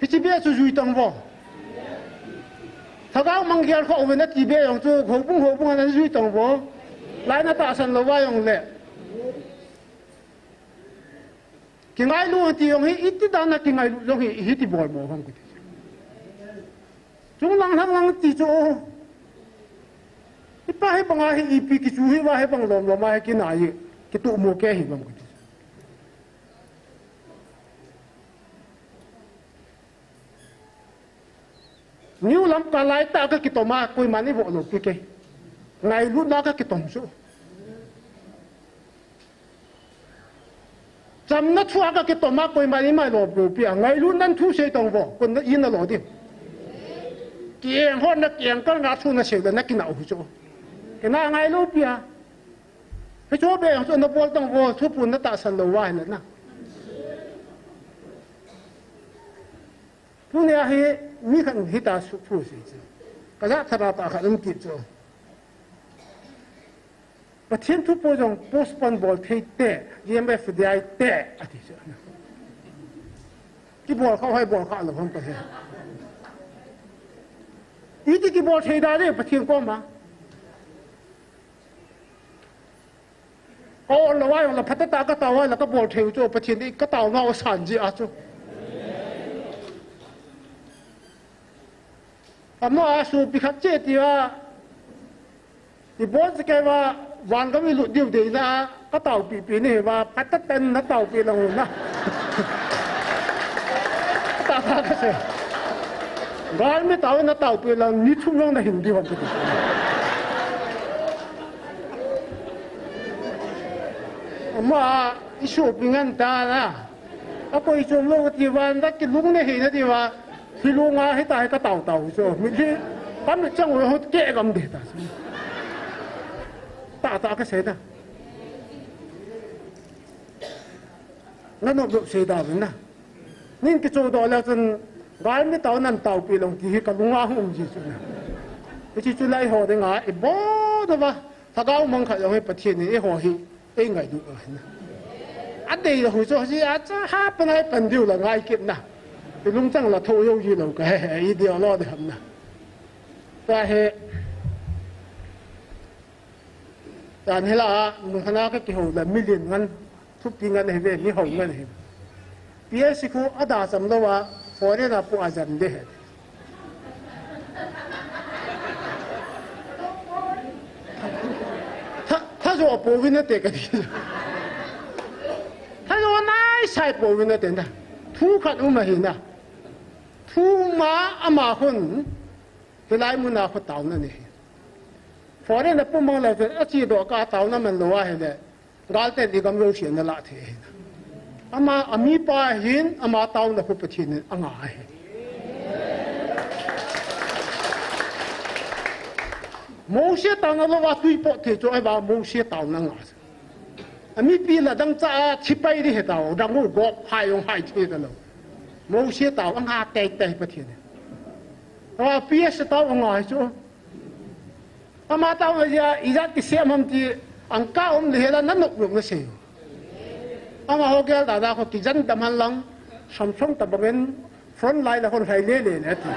Hichi bia chu jui tang vo. Lhagao mang gel kho uve na ti bia jong chu houbung houbung ana jui tang vo. Lai na tahsan lou va jong le. Kingailu ti jong hi, iti dan a kingailu jong hi, hiti bol mo ham kiti. Chung lang lang lang ti chu. Ipa hi banga hi ipi kichu hi va hi bang lom lom a hi kinai, kitu mo ke hi bang kiti. New lam ka lai ta ka kitom a, koiman eivo lou pi ke. Ngailutna ka kitom chu. Chamna thu a ka kitom a, koiman eimai lou pi a. Ngailutnan thu sei tong vo, kon na ina lo di. Kieng hon na kieng kal na thu na sei na kinau chu. Kina ngailu pi a. Hichu be chu na bol tong vo, thupun na tahsan lou va hi na. Tunia hi mi khat hita su thu sei chu. Ka ja thara ta khat um kit chu. Pathen thu po jong postpone bol thei te, G M F Hidayah te, ati chu. Kibol kha hoi bol kha lou ham ka he. Iti kibol thei da le Pathen koma. Ka ol lou a jong le phatah tah ka tao a le ka bol thei u chu Pathen in ka taona u asan jeh a chu. Ama a sopi khat che ti a, i bol che kei va, van gam i lut diu dei na, ka taopi pi ni hi va, phatah tah in na taopi lang u na. Ka ta ta ka sei. Galmi tao na taopi lang, ni thum lang na hin diu ham ka ti. Ama, i sopi ngen ta na. A koi chom lou ti va, na kilung na hi na ti va. Hi lunga hi ta hi ka tao tao chu. Mi hi, kam chang u ho ke gam de ta. Ta ta ka sei ta. Na nop nop sei ta na. Nin kicho doh le chun, galmi tao nan taopi lang ti hi ka lunga hung um ji chu na. Hichi chu lai ho dinga, i bol na va. Lhagao mang khat jong hi Pathen in eiho hi, ei ngailut u ahi na. A dei lou chu, hiche a cha ha pan ai pan diu la ngai kit na. I lungchang la tho jou ji lou ka he he, i dei lou de ham na. Ka he. Tan he la, mun khana ka kihou la million ngan, thupi ngan he ve, mi hou ngan he. P S C khu a da cham lou a, foreign a pu a jan de he. Tha, thajo pouvin nate kati. Thajo naisai pouvin nate na. Thu khat um ahi na. Thu ma ama khun. Hilai muna khu taona nei. Foreign a pumang leh achedoh kah a taona manlou ahile. Galte in igam jouse ana lah thei ahi. Ama, amipa hin, ama taona khu Pathen in anga ahi. Mose taona louva tui pot thei chu ahivang Mose taona anga. Amipi la dangchah a thi pai ding ahi tao, dang u gop hai jong hai thei talou. Mose tao anga teitei Pathen in. Ama P S tao anga ahi chu. Ama taona jeh a, ijat kisem ham ti, angka um le hela nanop nom nasei. Amaho gel dada khu kijen dam hen lang, Samson tobangin, front line la khun lhai lele le ati.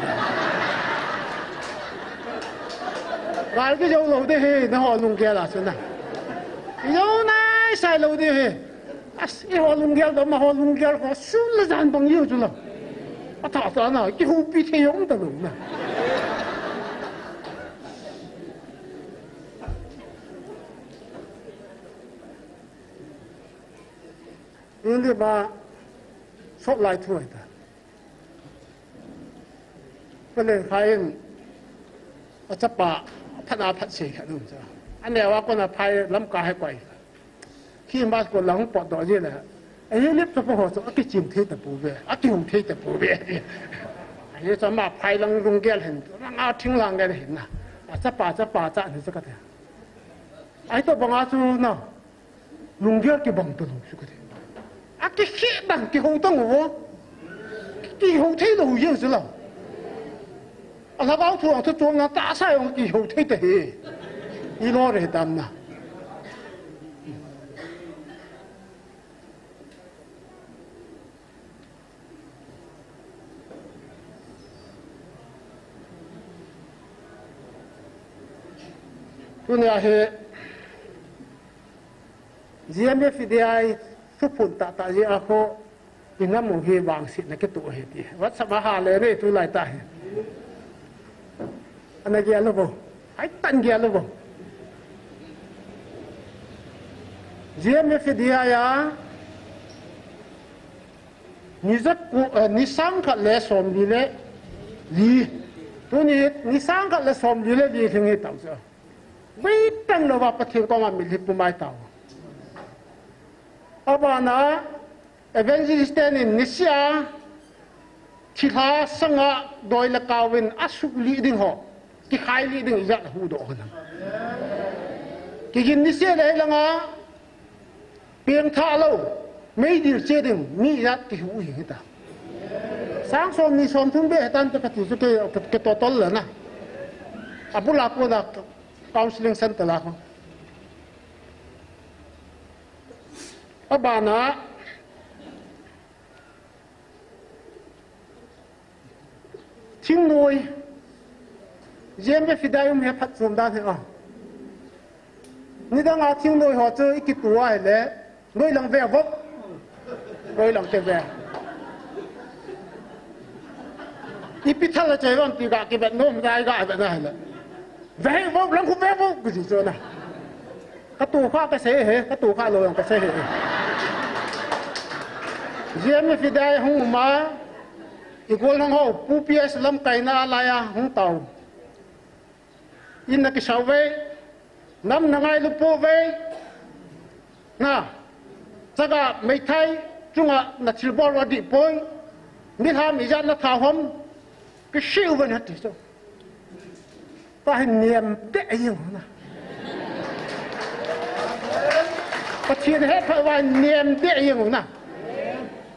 Gal kijou lou ding ahi, nangho lunggel a chu na. Kijou naisai lou ding ahi. As, eiho lunggel toh amaho lunggel khu sun le jan bang jeng chu la. Atha tah na, kihoupi thei jong talou na. India ma sot lai thu ahi ta. Palen phain achapa phat a phat sei khat um cha. Aneo a kona phai Lamka hi koi. Khi mas ko lang potdoh ji le. Ahi lip to ho chu akichim thei tapouve. Akihou thei tapouve. Ahi cha ma phai lang lunggel hin. Lang a thing lang gel hin na. Achapa chapa cha ni cha kati. Ahi tobang a chu na. Lunggel kibang talou chu kati. Akikhe dang kihou tang o. Kihou thei lou jeng chu la. Alhagao thu ang thu chom na tahsa jong kihou thei ta hi. Ilou re tam na. Tunia hi G M F D I thuphon tahtah jeh a khu inam u hi vangsetna kitoh ahi ti. WhatsApp a hale nei tulai tah hi. Ana gel lou vo. Ai tan gel lou vo. G M F D I a Ni ja ko, eh, ni sang khat le som li le li. Tuni ni sang khat le som li le li lhing hi tao chu. Vei tang louva Pathen koma mitlhi pumai tao. Abana evangelist tenin nisea thilha sanga doi le kaovin asuh lih ding ho. Kikhai lih ding ijat huhdoh ho nam. Kigin nisea le langa Pengthah lou, meidil che ding, mi ijat kihu hi hita. Sang som ni som thum beh hitan te kati chu ke, ke, ke totol le na. Abul a kona counseling center la khu. Abana, Thingnoi. G M F D I um hi phatchom dan hi a. Nidang a thingnoi ho chu i kitu a hile. Noi lang ve vop. Noi lang te ve. Ipi thal a chei vang ti ga kivet nom ga i ga vet na hile. Ve vop lang khu ve vop kiti chu na. Ka tu kha ka sei he, ka tu kha lou jong ka sei he. G M F D I hung um a, i gollhang ho, Pu P S lamkaina laiya hung tao. In na kisau ve, nam na ngailu pou ve, na, chaga meithai, chunga na thilbol adih poi, nilham ijat na tha hom, kisih uve na ti chu. Tua hi niam deh jeng u na. Pathen hetpha uva niam deh jeng u na.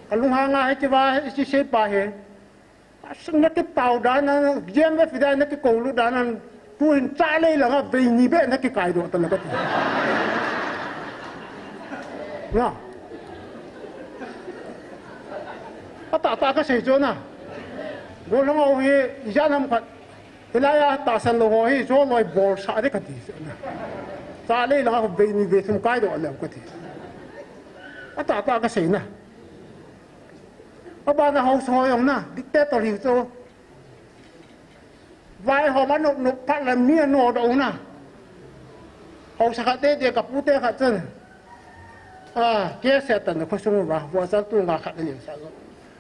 Ka lunghang a hiche va, hiche seipa hi. Asin na kitao dan a, G M F dan a na kikoulut dan a, tuhin cha lei langa veini beh na kikaidoh ta le kati. Na. Atah tah ka sei chu na. Gollhang ho hi, ijat ham khat. Hilai a tahsan lou ho hi, joloi bolsah ding kati. Cha lei langa veini vethum kaidoh leu kati. Atah tah ka sei na. Abana haosa ho jong na, dictator hi chu. Vaihom anop nop phat le mi anodoh u na. Haosa khat tete, ka pute khat chun. A, ke se tan khosung uva, vua chal tu nga khat le sa.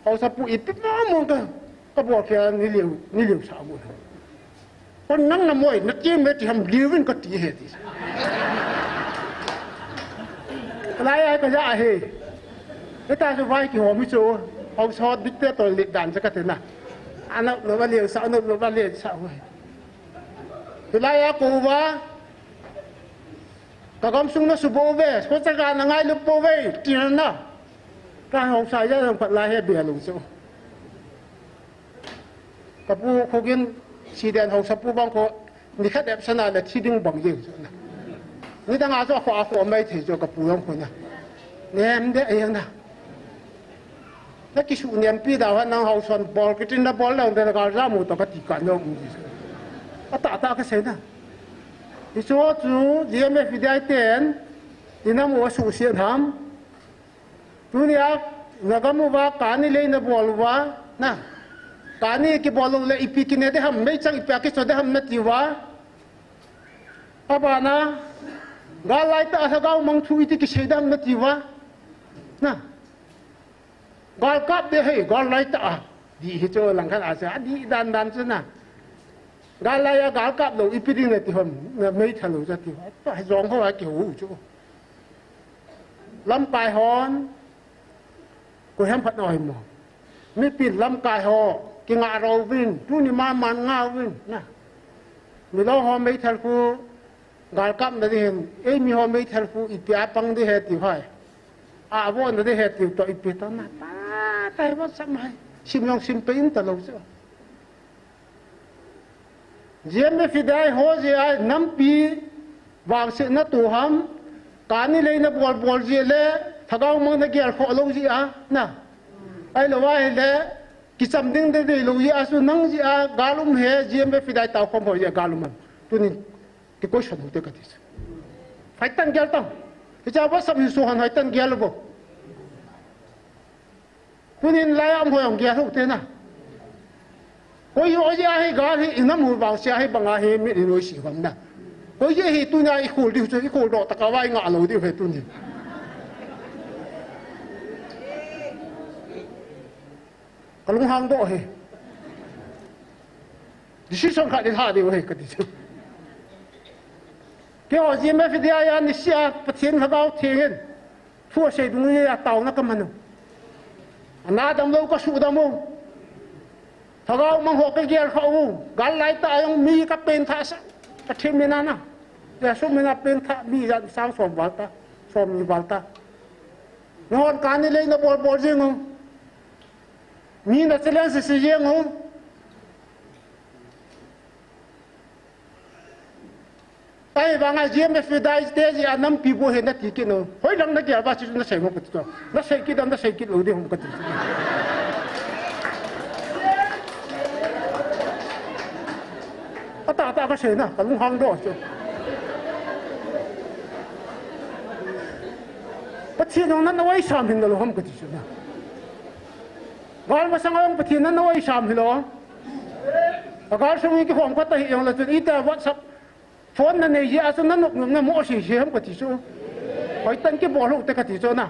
Haosa pu ipi mo mo ka, ka bol ke ni liu, ni liu sa bu. Kon nang na moi, na ti me ti ham liu vin ka ti he ti. Lai ai ka ja he. Ke ta so vai ki ho mi so. Haosa dikte to le dan sa ka te na. Anop nop a liu sa, anop nop a liu sa. Hilai a kou va, ka gamsung na subou ve, ko chaga na ngailu pou ve, tina na. Ka haosa ja lang phat lai he bia lung chu. Ka pu khogin si den haosa pu bang ko, ni khat ep sana le thi ding bang jing chu na. Ni dang a chu a kho a kho mai thei chu ka pu jong ko na. Nem de e na. Na kisu niam pi da ha nang haosan bol kitin na bol lang de na gal ja mu to ka ti ka nong u ji. A ta ta ka se na. I so chu G M F D I ten i nam u a su sian ham. Tunia na gam uva kani lei na bol uva na. Kani ki bol u le ipi ki ne de ham mei chang ipi a ki so de ham na ti uva. A ba na. Gal lai ta a lhagao mang thu iti ki sei de ham na ti uva. Na. Gal kap de hei, gal lai ta a. Di hi chu lang khan a se, a di dan dan chu na. Gal lai a gal kap lou, ipi ding na ti hon, na mei tha lou cha ti hon. Pa zong ho a ki hu chu. Lamkai hon, ko hem phat noi mo. Mi pi lamkai ho, ki nga ro vin, tu ni ma man nga vin, na. Mi lo ho mei thal khu, Gal kap na di hen, ei mi ho mei thal khu ipi a pang di he ti hai. A vo na di he ti to ipi to na. Ta, ta he vo sam hai. Sim yong sim pe in ta lo chu. G M F D I ho ji a nampi vangsetna tu ham. Kani lei na bol bol ji le, lhagao mang na gel kho lo ji a, na. Ai lo a he le, kicham ding de de lo ji a su nang ji a, gal um he, G M F D I tao khom ho ji a, gal um am. Tunin, Ti koi son hute ka ti chu. Hoi tan gel tang. Hicha WhatsApp hi su han hoi tan gel bo. Tunin lai am hoi ang gel hute na. Koi jo ji a hi gal hi inam hu vang sia hi bang a hi mi ni noi si vam na. Koi je hi tuna i khul diu chu i khul do ta ka vai nga lo diu he tunin. Ka lunghang doh hi. Decision khat di tha diu hi ka ti chu. Keiho G M F D I a nisia Pathen Lhagao Theng in thu asei dungjui a taona ka man u. Ana damlou ka sudam u. Lhagao mang ho ka gel kha u. Gal lai ta jong mi ka pengthah sah. Pathen min a na. Jesu min a pengthah mi jan sang som val ta. Som ni val ta. Nahon kani lei na bol bol jing u. Mi na challenge sese jeng u. Ahivanga G M F D I te ji a nampi bou hi na ti kit u. Hoilang na gel ba chu na sei mo ka ti chu. Na sei kit dam na sei kit lou ding hom ka ti chu. Ata ata ka sei na, ka lunghang doh chu. Pathen jong na na vai sam hin na lou ham ka ti chu na. Gal masang a jong Pathen na noi sam hilou. A gal sung in kihom khat ahi jong le chun ita WhatsApp phone na nei jeh a chun na nop nop na mo si si ham ka ti chu. Hoi tan kibol hou te ka ti chu na.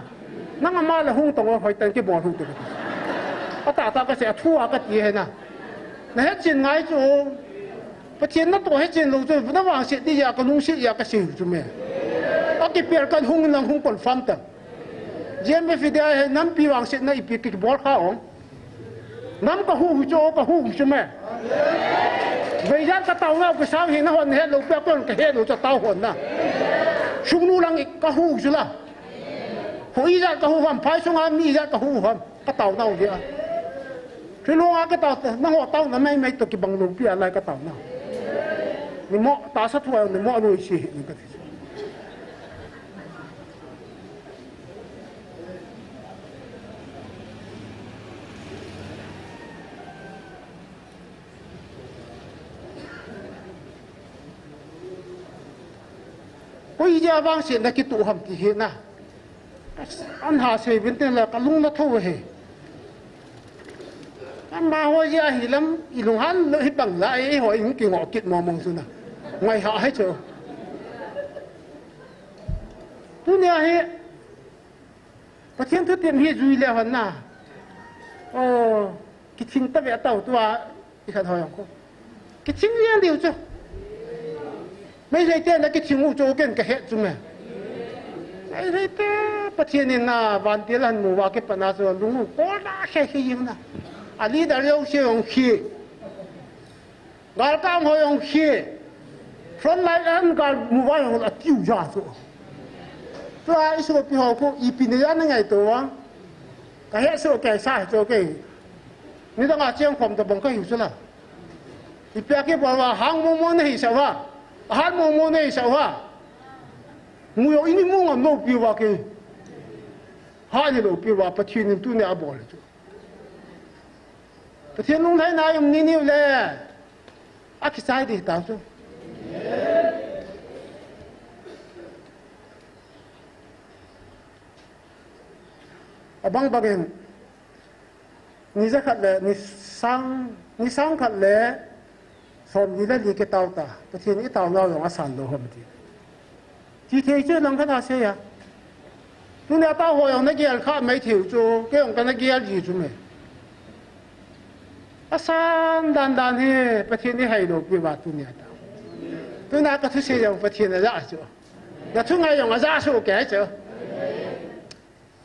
Nang ama le hung tong hoi tan kibol hou te ka ti chu. Ata ta ka sei a thu a ka ti he na. Na het chin ngai chu. Pathen na to het chin lou chu na vangset di ja ka lungset ja ka sei chu me. A kipel kan hung nang hung confirm ta. G M F D I he nampi vangsetna ipi kibol kha ong. Nam ka hu hu chu, ka hu hu chu me. Vei jan ka tao ngau ka sang hi na hon het lou pia kon ka het lou chu tao hon na. Sung nu lang ka hu hu chu la. Ho i jan ka hu ham, phai sunga mi jan ka hu ham. Ka tao nau dia. Thilong a ka tao, na ho tao na mai mai to kibang lou pia lai ka tao na. Ni mo, ta sa thua, ni mo noi si, ni ka ti. Koi ja vangsetna kitu ham ti hi na. An ha sei vin ten la ka lung na tho he. Amaho jeh a hi lam, i lunghan lou hi bang la, eiho in kingoh kit mong mong chu na. Ngai ha hai chu. Tunia hi, Pathen thu tim hi jui le hon na. O, kiching ta ve tau tua, i khat hoi ang ko. Kiching lian diu chu. Meitei te na kiching u chu ken ka het chu me. Meitei te Pathen in na vantil ahin mu uva kipat na chu lung u kol na khe khe jing na. A leader jouse jong khi. Gal kang ho jong khi. Front line a gal mu uva jong a tiu ja chu. Tua i sopi ho khu ipi nei a na ngaito uva. Ka het chu kei sa chu kei. Nidang a cheng khom tabang ka hiu chu la. Ipi a kibol uva, hang momo na hisah uva. Ahat momo na hisah uva. Mu jong i ni mu ngam lou pi uva kei. Hat ni lou pi uva, Pathen in tunia abol chu. Pathen lunglhaina i um ni niu le. Akichai ding tau chu. Abang bangin, ni jakhat le, ni sang, ni sang khat le, somli le li kitao ta. Pathen in i taonau jong asan lou ham ti. Ti thei chu lang khat a sei a. Tunia tao ho jong na gel kha mai thei u chu, kei jong kana gel ji chu me. Asan dan dan hi, Pathen in i hai lou pi uva tunia tao. Tunia ka thusei jong Pathen in aja chu. Na thungai jong aja chu kei chu.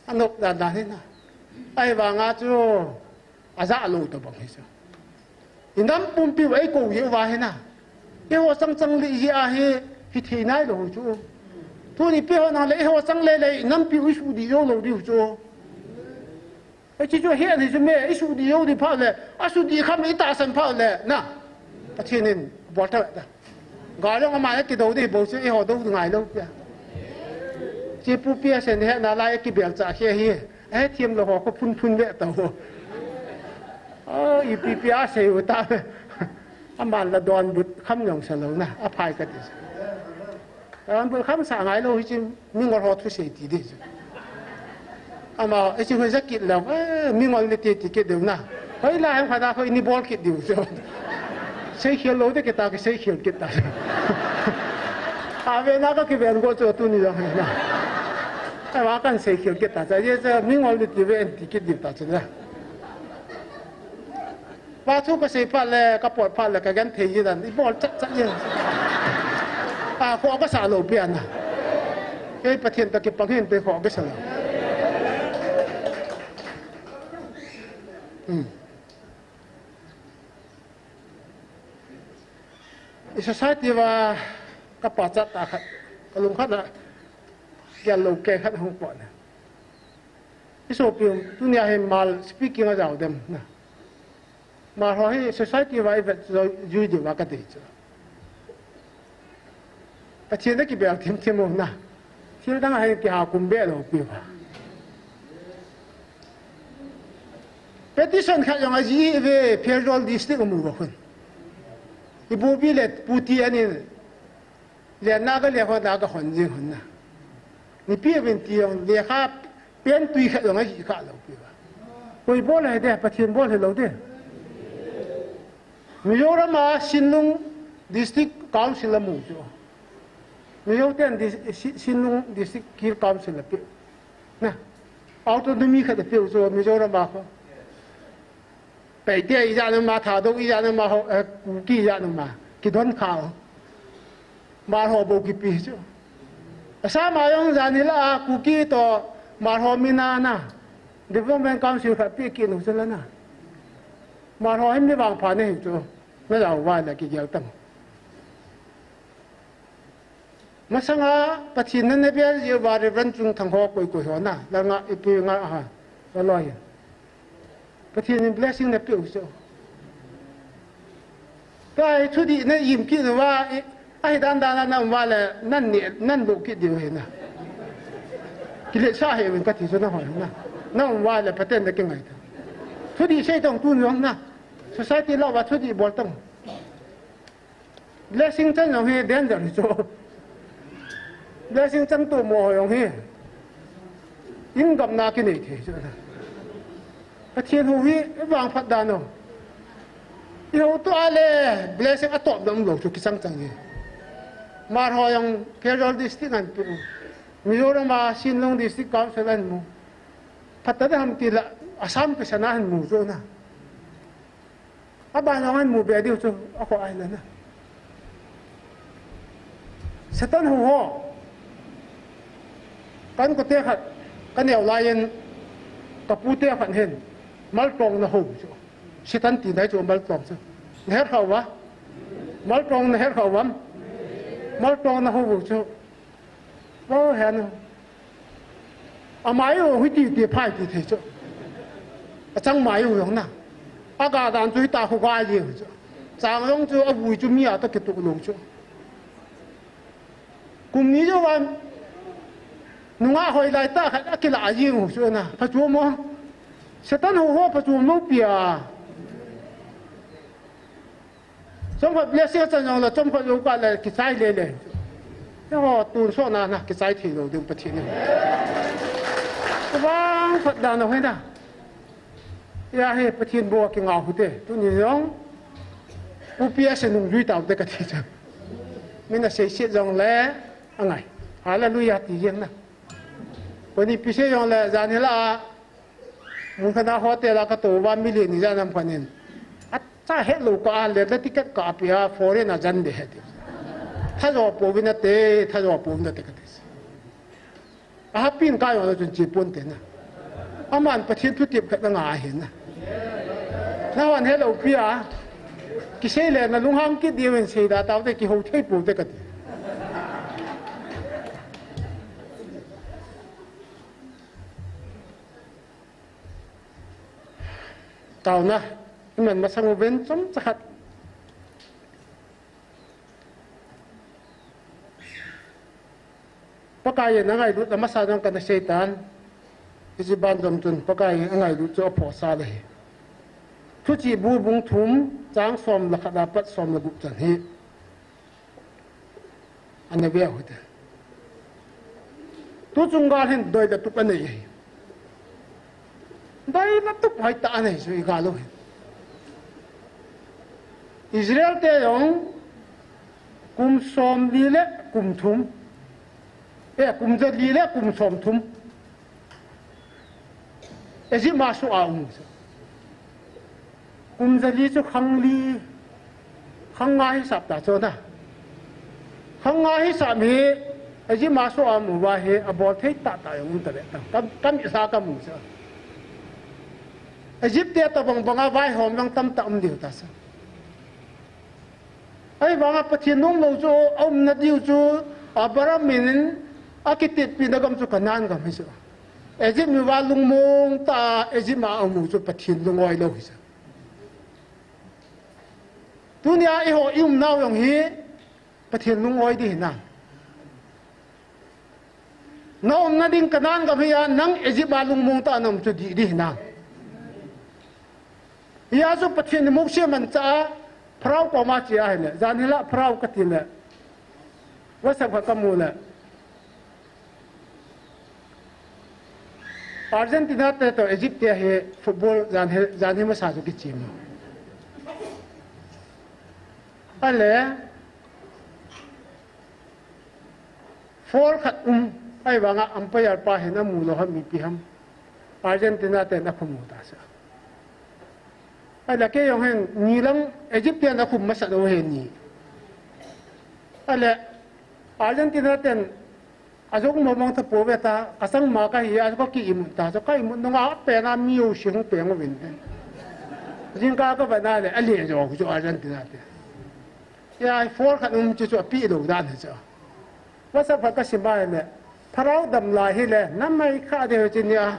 Anop dan dan hi na. Ahivanga chu aja lou tabang hi chu. I nam pumpi u eikou jeh uva hi na. Eiho chang chang le jeh a hi, hithei nai lou chu. Tuni ipi ho nang le eiho chang le le i nampi u i sudih jou lou diu chu. Hiche chu ahet ni chu me, i sudih jou ding phat le, asudih kham i tahsan phat le, na. Pathen in bol ta ta. Gal jong ama na kidou ding bou chu eiho dou ngai lou pia. Chi pu pia sen he na lai kibel cha khe hi. Ahe thiam lou ho ko phun phun ve ta ho. O, ipi pi a sei u ta. Aman la donbut kham jong sa lou na, aphai kati. Donbut kham sa ngai lou hiche. Mingol ho thusei ti ding chu. Ama, hiche hoi ja kit lou, eh, mingol ni ti ti kit diu na. Hoilai ham khat a hoi ni bol kit diu chu. Seikhel lou te kita kiseikhel kit ta. Ave na ka kiven go chu tuni jong na. Ava kan seikhel kit ta. Cha ye cha mingol ni ti ve en ti kit diu ta chu na. Pathen thu kasei phat le, kapot phat le, kagenthei ji dan, ibol chat chat ji. A, khoh kasa lou pian na. Kei Pathen toh kipang hin te khoh kasa lou. Hmm. I society uva kapachat tah khat, kalung khat na, gel lou kei khat hung pot na. I sopi, tunia hi Hmar speaking ajao dem na. Hmar ho hi society uva ivet jui diu va kati chu. Pathen a kibel thim thim u na. Thil dang a hin kiha kum be lou pi uva. Petition khat jong ajih ve, Pherzawl district amu va khun. Ibobi le Pu T N in, lenna ka lekha na ka hon jing hon na. Nipi uvin ti jong lekha pen tui khat jong ajih kha lou pi uva. Koi bol ahi de, Pathen bol hilou de. Mizoram a Sinlung District Council amu chu. Mizo ten dis-, Si-, Sinlung District Hill Council ape. Na. Autonomy khat ape u chu Mizoram a kho. Paite ijat na ma, Thadou ijat na ma ho, eh, Kuki ijat na ma. Kidon kha. Hmar ho bou kipe chu. Assam a jong jan hila a Kuki toh Hmar ho min a na. Development Council khat pe kit u chu la na. Hmar ho hin mi vangpha nahi chu. Na jao uva le kigel tang. Masanga Pathen in na bel jeh uva Reverend Chungthang ho koi koi ho na, la nga ipi nga ha, la loi. Pathen in blessing na pe u chu. Tua hi thudih na im kit uva, i, ahi dan dan a na um uva le, nan ni, nan lou kit diu hi na. Kiletsah hih uvin kati chu na hoi na. Na um uva le, Pathen na kingai ta. Thudih sei tong tun jong na. Society lah uva thudih bol tong. Blessing chan jong hi danger hi chu. Blessing chan tomo ho jong hi. Income na kinei thei chu. Pathen hou hi vangphat dan u. Iho tu ale blessing atop dam lo chu kichang chang e. Mar ho jong Kherzawl district an pu. Mizoram a Sinlung District Council an mu. Phatah deham tila Assam kisana an mu chu na. Aban jong an mu be diu chu akho ai na na. Satan ho ho. Kan kote khat, kan neo lai in, ka pute khat hin, maltong na ho chu. Satan ti nai chu maltong chu. Na her kha uva. Maltong na her kha uvam. Maltong na ho chu. Vo hen. Amai u hiti ti phai ti thei chu. Achang mai u jong na. Aga dan chu hita khu ga ji chu. Chang jong chu avui chu mi a ta kitu lo chu. Kum ni jo van nunga hoi lai ta khat akila a jing u chu na. Phachuam mo. Satan ho ho phachuam lo pia. Chomkhat blessing achan jong le, chomkhat lo kah le, kichai le le. Eiho tun so na na, kichai thei lo ding Pathen in. Kavang khat dan ho hi na. Hia hi Pathen bou a kingah u hite. Tuni jong. Pu P S nung jui tau te kati chu. Min asei set jong le, angai. Hallelujah ti jeng na. Koni pi sei jong le, jan hi la a. Mun khat a hotel a katou va mi li ni jan am khan in. Acha het lo ka a le la ticket ka a pia foreign a jan de het. Thajo pouvin ate, thajo pouvin ate kati. Ahapin ka jong la chun chi pon te na. Aman Pathen thutep khat na nga ahi na. Na hon het lo pia. Kisei le na lunghang kit diu in sei da tau te kihou thei pou te kati. Taona, iman masang uvin chomcha khat. Pakai in angailut amasa jong kana seitan. Hiche banjom chun Pakai in angailut chu aphohsah le hi. Thuchih bu bung thum chang som le khat apat som le gup chan hi. Ana ve u hite. Tuchung gal hin doi le tup anei ahi. Doi le tup hoitah anei chu igal u hi. Israel te jong kum som li le kum thum. Eh, kum ja li le kum som thum. Egypt a soh a um u chu. Kum ja li chu khang li, khang nga hisap ta chu na. Khang nga hisap hi, Egypt a soh a um uva hi, abol thei tahtah jong um ta ve ta. Kam, kam isa kamu chu. Egypt te tabang banga vaihom jong tamtah um diu ta chu. Ahivanga Pathen nom lou chu, aumna diu chu, Abraham in akitepina gam chu Canaan gam hi chu. Egypt mi va lungmong tah a Egypt a aum u chu Pathen lungoi lou hi chu. Tunia eiho i umnau jong hi Pathen lungoi ding hinam. Na umna ding Canaan gam hi a nang Egypt a lungmong tah a na um chu dih ding hinam. Hia chu Pathen in Mose manchah a Pharaoh koma che ahile, jan hi la Pharaoh kati le, WhatsApp khat kamu le. Argentina te toh Egypt te hi football jan hi, jan hi masa chu kichim. Ale, foul khat um, ahivanga umpire pa hin amu lou ham, mipi ham. Argentina ten akhumu ta sa. Ahile kei jong hin ni lang Egypt ten akhum masat u ahi ni. Ahile Argentina ten ajong mong mong tapou ve ta, kasang ma kahi a, ka ki imut ta, so ka imut nunga pena mi u si hung peng uvin. Jingkah ka vana le, ale jo chu Argentina te. Ya, foul khat um chu chu api lou dan hi chu. WhatsApp khat ka sim a le, Pharaoh dam lai hile, namai kha de ho chinia.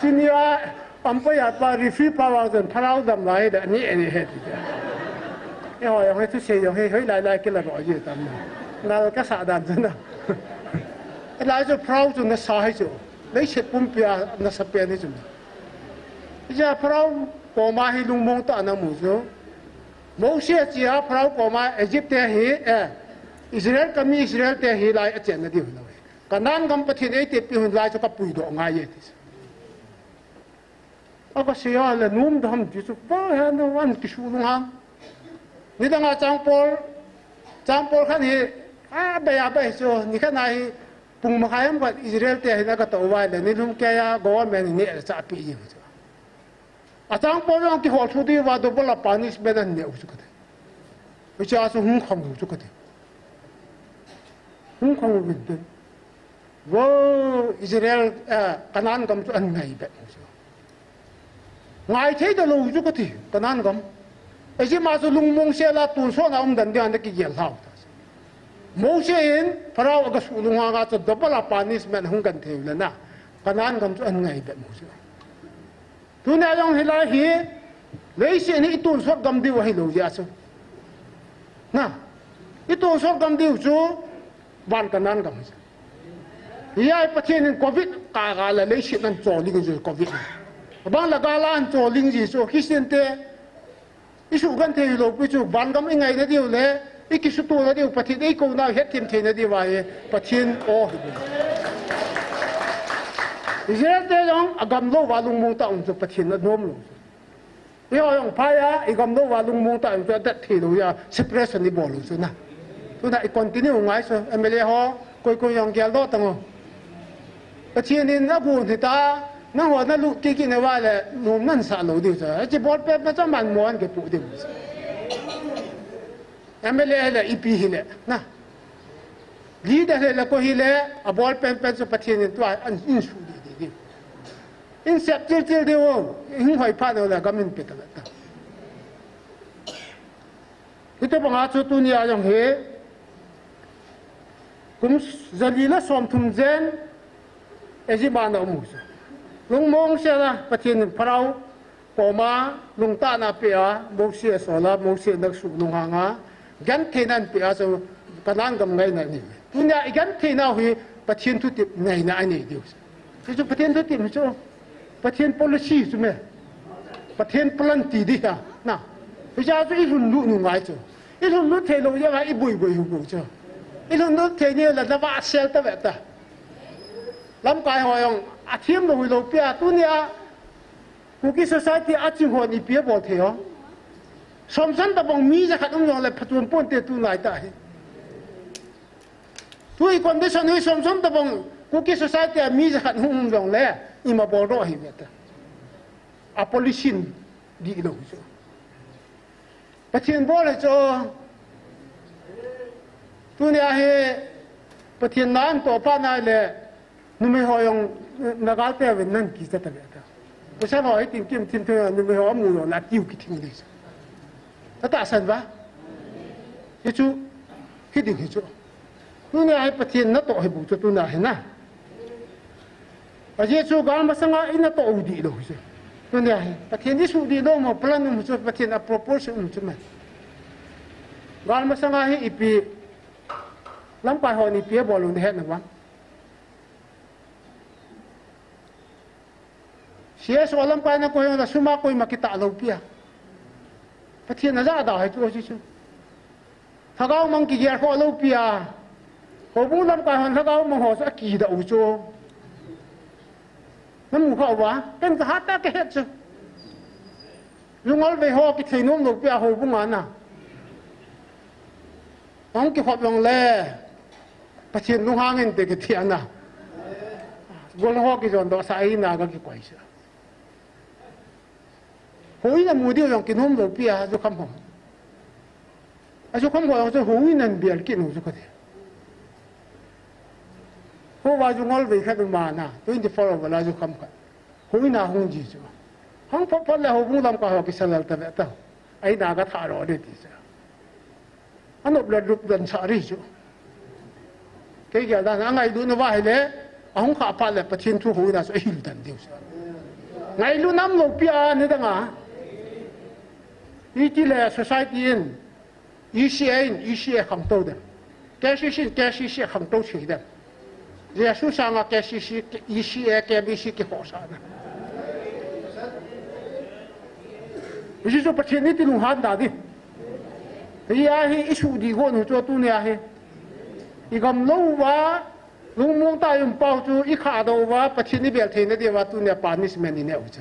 Chinia, umpire pa, referee pa vang chun, Pharaoh dam lai hile, ani, ani he ti. Eiho jong hi thusei jong hi, hoilai lai kila ro ji tam na. Nal kasa dan chu na. Lai chu Pharaoh chu nasa hi chu. Leiset pumpi a nasa pen hi chu. Hijeh a Pharaoh koma hi lungmong tah a na mu chu. Mose a che a Pharaoh koma Egypt te hi, eh, Israel kami Israel te hi lai achenna diu hilou. Canaan gam Pathen eitepi u lai chu kapuidoh ngai e ti. Aga sei a le nom da ham ti chu, pa he no an kisuh lung ham. Nidang a changpol, changpol khan hi, a bai a bai chu, nikhat na hi, pung makhai ham khat Israel te hin aga tou uva le, nilhum keiya government in neh le chah pi ji chu. A changpol jong kihol thu diuva double a punishment an neh u chu kati. Hiche a chu hung khang u chu kati. Hung khang u vin tin. Wo Israel, eh, Canaan gam chu an ngai bep u chu. Ngai thei talou chu kati, Canaan gam. Egypt a chu lungmong sel a tonsot na um dan dia ana kigel lhau ta. Mose in Pharaoh aga suh lung hang a chu double a punishment hung kan thei u le na. Canaan gam chu an ngai bep u chu. Tunia jong hilai hi, leiset hi i tonsot gam diu ahilou jeh a chu. Na, i tonsot gam diu chu, van Canaan gam hi chu. Hiya hi Pathen in covid kah a le leiset ahin choh ling ji, covid. Abang le gal a ahin choh ling ji chu, Christian te, i sugenthei lou pi chu, van gam i ngaina diu le, i kisuto na diu, Pathen eikou nau hetthem theina diu ahi, Pathen aw hi. Israel te jong agam lou va lungmong tah a um chu Pathen anom lou. Eiho jong phai a, i gam lou va lungmong tah a um chu adet thei lou a, separation i bol lou chu na. Tuna i continue ngai chu, M L A ho, koi koi jong geldoh tang o. Pathen in agon hita, nangho nalut kit kit nauva le, nom nahin sah lou diu chu. Hiche ball pen pen chu aman mo ahin kipoh diu. M L A hile, ipi hile, na. Leader hile, koi hile, a ball pen pen chu Pathen in tua ahin suh ding ding. Ahin sep chil chil diu, hung hoi phat le gam in pe ta ta. Hitobang a chu tunia jong hi, kum jali le somthum jen, Egypt a ana um u chu. Lungmong sel a, Pathen in Pharaoh koma lungtahna apeh a, Mose asol a, Mose in asuh lung hang a, gentheina ahin pe a chu, Canaan gam ngaina ahi. Tunia i genthei nau hi, Pathen thutep ngaina ahi diu. Hichu Pathen thutep chu, Pathen policy chu me. Pathen plan ti ding ahi, na. Hiche chu i lhunlut u ngai chu. I lhunlut thei lou jeh a i boi boi u chu. I lhunlut thei ni le na va sel ta ve ta. Lamkai ho jong, athem lou hilou pi a, tunia, Kuki society a ching hon ipi abol thei o. Somsan tabang mi jakhat um jong le phatchom ponte tunai tah hi. Tu i condition hi somsan tabang Kuki society a mi jakhat hung um jong le ima boldoh hi ve ta. A policy in dihlou chu. Pathen bol hi chu. Tunia hi Pathen na ahin toh phat na le, numei ho jong, na gal te uvin nahin kicha ta ve ta. Pasal ho hi tin kim tin thei, numei ho amu jong le atiu kithing ding chu. Atahsan uva. Hichu, hiding hi chu. Tunia hi Pathen natoh hi bou chu tunia hi na. Ajeh chu gal masanga i natoh u dihlou hi chu. Tunia hi, Pathen i suh dihlou mo, plan um chu, Pathen a proportion um chu me. Gal masanga hi ipi, lamkai hon ipi abol u nahet na uvam. C S O lamkai na koi na sum a koima kitah lou pi a. Pathen a jada hi chu, chu, chu. Lhagao mang kigel khoh lou pi a. Houbung lamkai hon lhagao mang ho chu akidah u chu. Namu kha uva, ken kahat tah kahet chu. Jungol vei ho kithei nom lou pi a houbung a na. Ahung kikhop jong le, Pathen lunghang inte kiti ana. Gol ho kijon doh sah a eina ga kikoi sah. Houin a mu diu jong kinom lou pi a, jukham ho. A jukham ho jong chu houin a bel kit u chu kati. Houva jungol vei khat um a na, twenty-four hour la jukham khat. Houin a hung ji chu. Hung phot phot le houbung lamkai ho kisa lal ta ve ta. A eina ga thah ro de ti chu. Anop le lup dan sah ri chu. Kei gel dan a ngailutna uva hile, ahung khah phat le Pathen thu houin a chu ahil dan diu chu. Ngailutna um lou pi a nidang a. Iti le society in, E C A in, E C A khangtou dem. K C C in, K C C khangtou thei dem. Jesu sanga K C C, E C A, K B C kikhohsah na. Hichu Pathen iti lunghan da di. Hia hi i suh di gon u chu tunia hi. I gam lou uva, lungmong tah a i um pau chu i khahdoh uva, Pathen i bel theina diuva tunia punishment i neh u chu.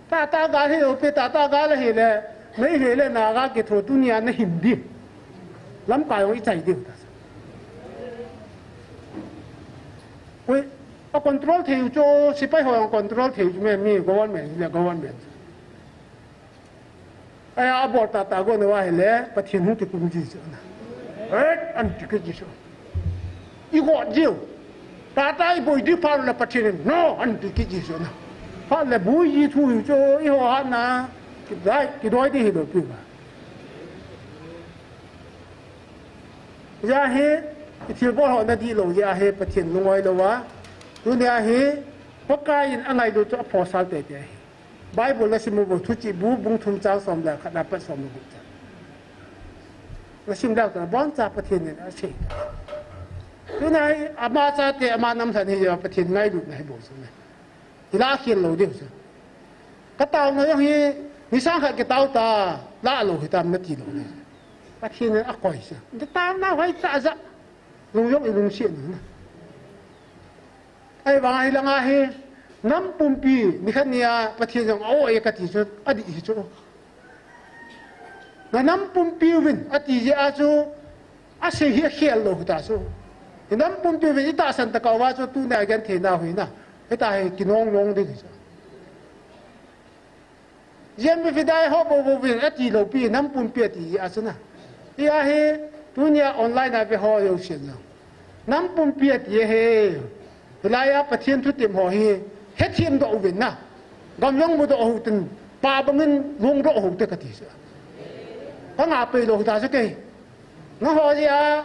Tata gal hilou pi, tata gal ahile, nahile naga kitho tunia nahim di. Lamkai jong ichai diu ta. Ui, a control thei u chu, sipai ho jong control thei u chu me, mi government le government. Aya abol tata go na va hile, Pathen hung kikum ji chu na. Eh, anti kit ji chu. Igot jiu. Tata iboi di phat le Pathen in, no, anti kit ji chu na. Phat le boi ji thu u chu, iho hat na, kidai, kidoi di hilou pi ba. Hijeh hin, ithilbol ho nadihlou jeh hin, Pathen lungoi lou a. Tunia hi, Pakai in angailut chu aphosal teitei ahi. Bible nasim u bou, Thuchih bu, bung thum chang som le khat na pat som le gup chan. Nasim leu tah, boncha Pathen in asei. Tunia hi, ama chate, ama namlhen hi, Pathen ngailutna hi bou chu na. Ilah khel lou diu chu. Ka taona jong hi, ni sang khat kitao ta, lah lou hitam nati lou diu. Pathen in akoi chu. Ni taona hoitah ja. Lung jong ilungset na. Ahivang hilanga hi, nam pumpi, nikhat nia, Pathen jong a-o e kati chu, adih hi chu. Na nam pumpi uvin, ati jeh a chu, asei hi akhel lou hita chu. Hi nam pumpi uvin, itahsan tah kah uva chu, tunia genthei na hui na. Hita hi kinong long ding hi chu. Jembe Fidai ho bou bou vin ati lou pi, nam pumpi ati a chu na. Hia hi, tunia online a ve ho jouse na. Nam pumpi ati ahi. Hilai a Pathen thutep ho hi, hethem doh uvin na. Gam jong mudoh u hitin, pa bangin lungdoh u hite kati chu. Ka ngah pei lou ta chu kei. Nangho jeh a,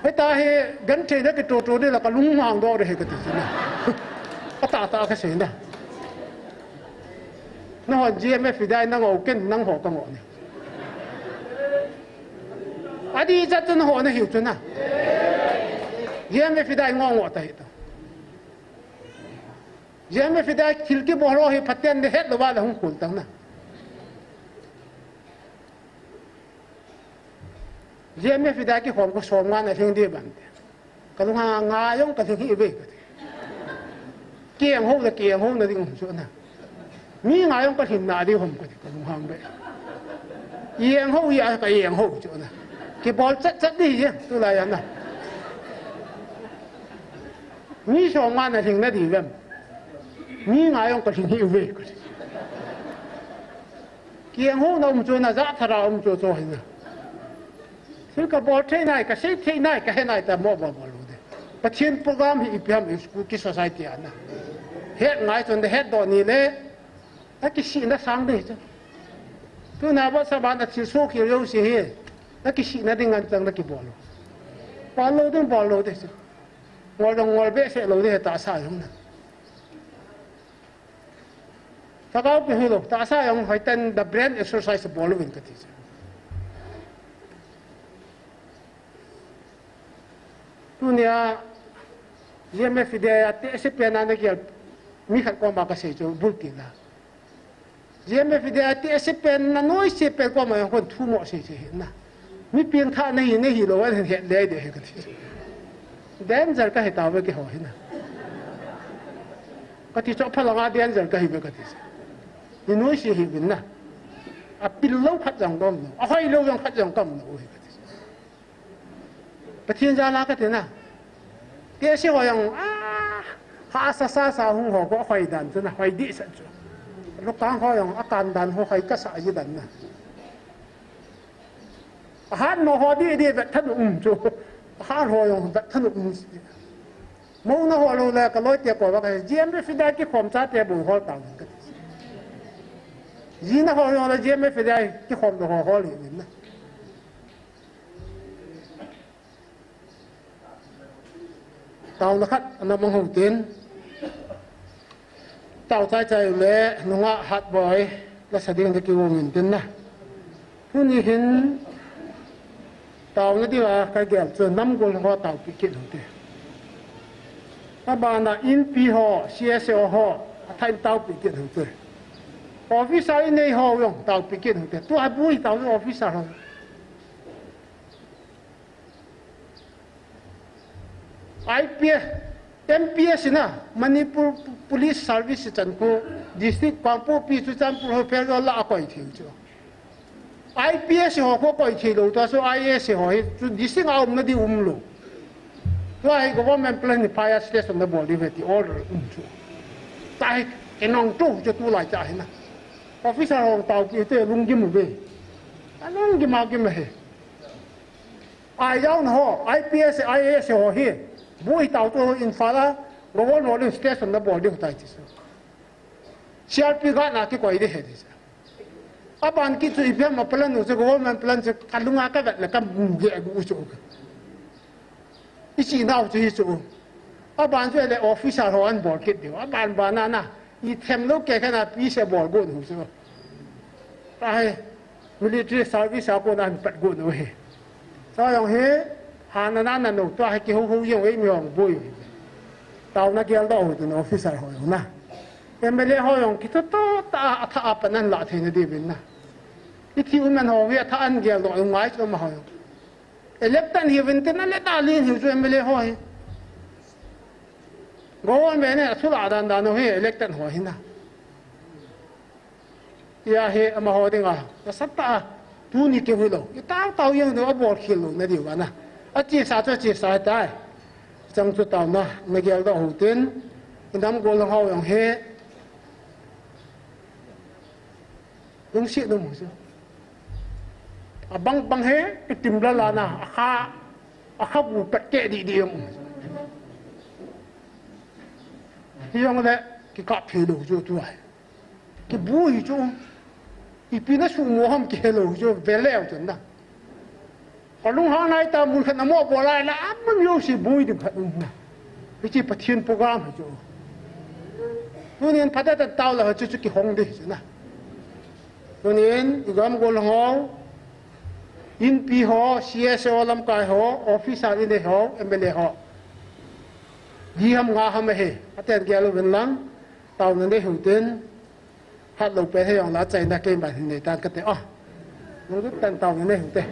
hita hi, genthei na kitoh toh ni la ka lunghang doh de hi kati chu na. Ka tah tah ka sei na. Nangho G M F Fidai na ngoh ken, nangho ka ngoh ni. Adih chat chu nangho nahiu chu na. G M F Fidai ngoh ngoh ta hi ta. G M F Fidai thil kibol ho hi phaten nahet lou va la hung khol tang na. G M F Fidai kikhom ko som nga na lhing di bang te. Ka lunghang a nga jong ka lhing hih uve kati. Kieng ho le kieng ho na ding chu na. Mi nga jong ka lhing na ding hom kati ka lunghang be. Ieng ho a ka ieng ho chu na. Kibol chat chat di je tulai a na. Mi som nga na lhing na di vem. Mi nga jong ka lhing hih uve kati. Kieng ho na um chu na, ja thara um chu chu hi na. Thil ka bol thei nai, ka sei thei nai, ka he nai ta mo bol bol lou de. Pathen program hi ipi ham i school ki society a na. Het ngai chun de het doh ni le. Na kisihna sang de chu. Tuna WhatsApp a na thil soh khel jouse hi. Na kisihna ding ngen chang na kibol lou. Bol lou ding bol lou de chu. Ngol dong ngol behseh lou de tahsa jong na. Lhagao pi hilou, tahsa jong hoitah in the brain exercise bol uvin kati chu. Tunia, G M F Fidai a tehse pen a na gel mi khat koma ka sei chu, bulpi na. G M F Fidai a tehse pen na noise pen koma jong kon thu mo sei sei na. Mi pengthah nahi, nahi lou, ahin het le de hi kati. Danger kahi tauve keiho hi na. Kati chu apha langa danger kahi uve kati. Ni noise hi uvin na. Apil lou khat jong ka um lou. Ahoi lou jong khat jong ka um lou hi kati. Pathen jal a kati na. Tehse ho jong, ah, hahsa sa sa hung ho ko ahoi dan chu na, hoi dehset chu. Lukang ho jong, akan dan ho hoi kasa ji dan na. Ahat mo ho di di vet than um chu. Ahat ho jong vet than um. Mo na ho lou le ka loi te ko va ka G M F Fidai kikhom chate bou hol tang ka. Ji na ho jong le G M F Fidai kikhom lou ho hol hi na. Taona khat ana mang hou tin. Tao chai chai le nungah Hatboi la sa ding le kiu min tin na. Tuni hin taona dinga ka gel chu namgol ho taopi kit hou te. Abana inpi ho, C S O ho, athah in taopi kit hou te. Officer inei ho jong taopi kit hou te. Tua bui tao officer ho. I P F, M P S na, Manipur Police Service chan khu, district Kangpokpi chu Churachandpur ho Pherzawl la a koi thei chu. I P S ho khu koi thei lou ta, so I A S ho hi chu district a um na di um lou. Tua hi government plan ni fire station na bol di ve ti order um chu. Ta hi kenong tu chu tulai cha hi na. Officer ho tao ki te lunggim ve. A lunggim a gim he. Ai yau na ho, I P S, I A S ho hi. Bu hi tao tu Imphal a government station na bol di tai ti so. C R P guard na kikoi di he di sa. Aban kit chu ipi ham a plan u chu government plan chu kalunga kavet le kamu ge gu chu. Ichi nau chu hi chu. Aban chu le officer ho an bol kit diu. Aban bana na. Ithem lou kei kha na peace abol gon u chu. Tahi. Military service a kona hin pat gon u hi. Tua jong hi, hana nana no, tua hi kihou hou jong eimi jong boi. Taona geldoh u tin officer ho jong na. M L A ho jong kitoh toh tah a, atha a pan anla theina diuvin na. Ithi um man ho hi atha a geldoh u ngai chu amaho jong. Elected hiuvin tin ale ta ling hiu chu M L A ho hi. Government ne athula dan dan u hi elected ho hi na. Hia hi amaho dinga, nasatah a, tuni keu hilou. Itao tao jeng diu abol khel lou na diu ana. Achesa chu achesa tai. Chang chu taona, na geldoh u tin. Inam gol ho jong hi. Lungset nom u chu. Abang bang hi, itim la la na, akha, akha gu pat ke di di jong. Hi jong le, kikap thei lou chu tu ai. Kibu hi chu. Ipi na sumo ham kihelou hi chu veleu chun na. Kalunghang nai ta mun khat na mo bol lai la amun yo si bui ding khat um na. Hichi Pathen program hi chu. Tunin phatah tah tao la chu chu kihong di chu na. Tunin igam gol ho. Inpi ho, C S O lamkai ho, officer in ho, M L A ho. Di ham nga ham he. Aten gel uvin lang. Taona nei u tin. Hat lou pen hi jong la chaina kei ban hin nei tan kate o. Lungdut tah in taona nei u te.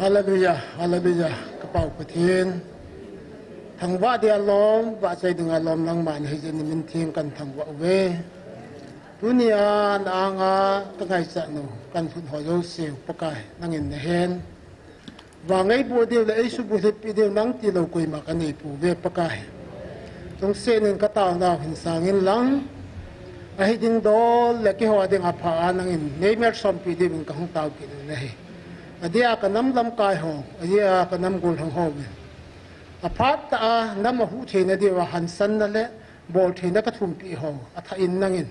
Hallelujah, hallelujah. Ka Pa u Pathen, thangvah dia lom, vahchoi dinga lom nangman hijeh in min theng kan thangvah uve. Tunia na anga ka ngaichat u, kan lhut ho jouse u Pakai, nangin nahen. Vangei boh diu le eisubulhit pi diu nang tilou koima ka nei pouve Pakai. Lungset in ka taonau hin sang in lang. Ahi ding dol le keiho dinga pha a nangin nei malsompi diuvin ka hung tao kit u ahi. Adia ka nam lamkai ho, adia ka nam gollhang ho vin. Aphat tah a nam a huh theina diuva hansanna le boltheina ka thumpi ho, athah in nangin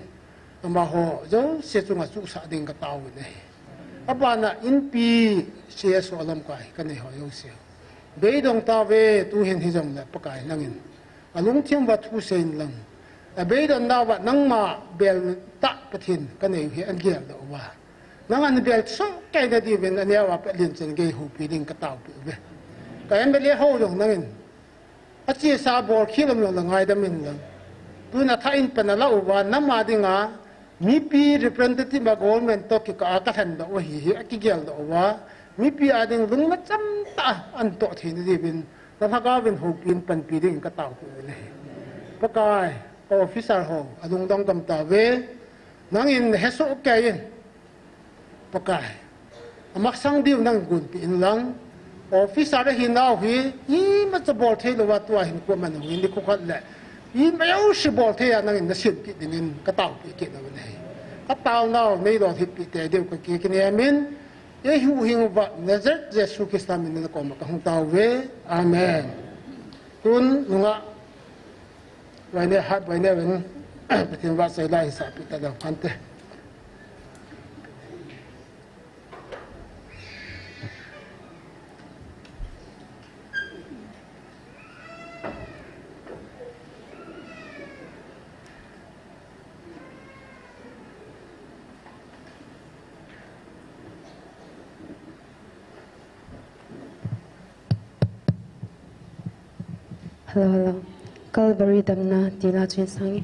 amaho jouse chunga chuhsah ding ka tao u ahi. Abana inpi C S O lamkai ka nei ho jouse u. Beidong tauve, tuhin hijongle Pakai nangin alungthim uva thu sei in lang. Abeidong nauva nangma bel tah Pathen ka nei u hi ageldoh uva, nangin bel soh kei na diuvin aneo a Pathen chun gei houpi ding ka taopi uve. Ka M L A ho jong nangin achesa bol khel lom lom le ngaidam in lang. Tun athah in pan alah uva, nam a dinga mipi representative a government toh kikah a ka lhendoh u ahi hi akigeldoh uva, mipi a ding lungna cham tah a an toh theina diuvin, na lhagao vin houpi in panpi dingin ka taopi u ahi. Pakai, ka officer ho alungdong gam tauve, nangin na hesoh kei in. Pakai, amasang diu nangin gonpi in lang. Officer ahinau hi imacha bol thei louva tua hin kuaman hung in nikho khat le ima jouse bol thei a nangin na sem kit dingin ka taopi kit u ahi. Ka taonau nei lolhitpi tei diu ka ki, kinem in, eihuhhing uva Nazareth Jesu Christa min in na koma ka hung taouve. Amen. Tun nungah Vaine, hat vaine vin, Pathen vahchoi la hisahpi ta ding hante. Hello, hello. Calvary damna ti la chun sange.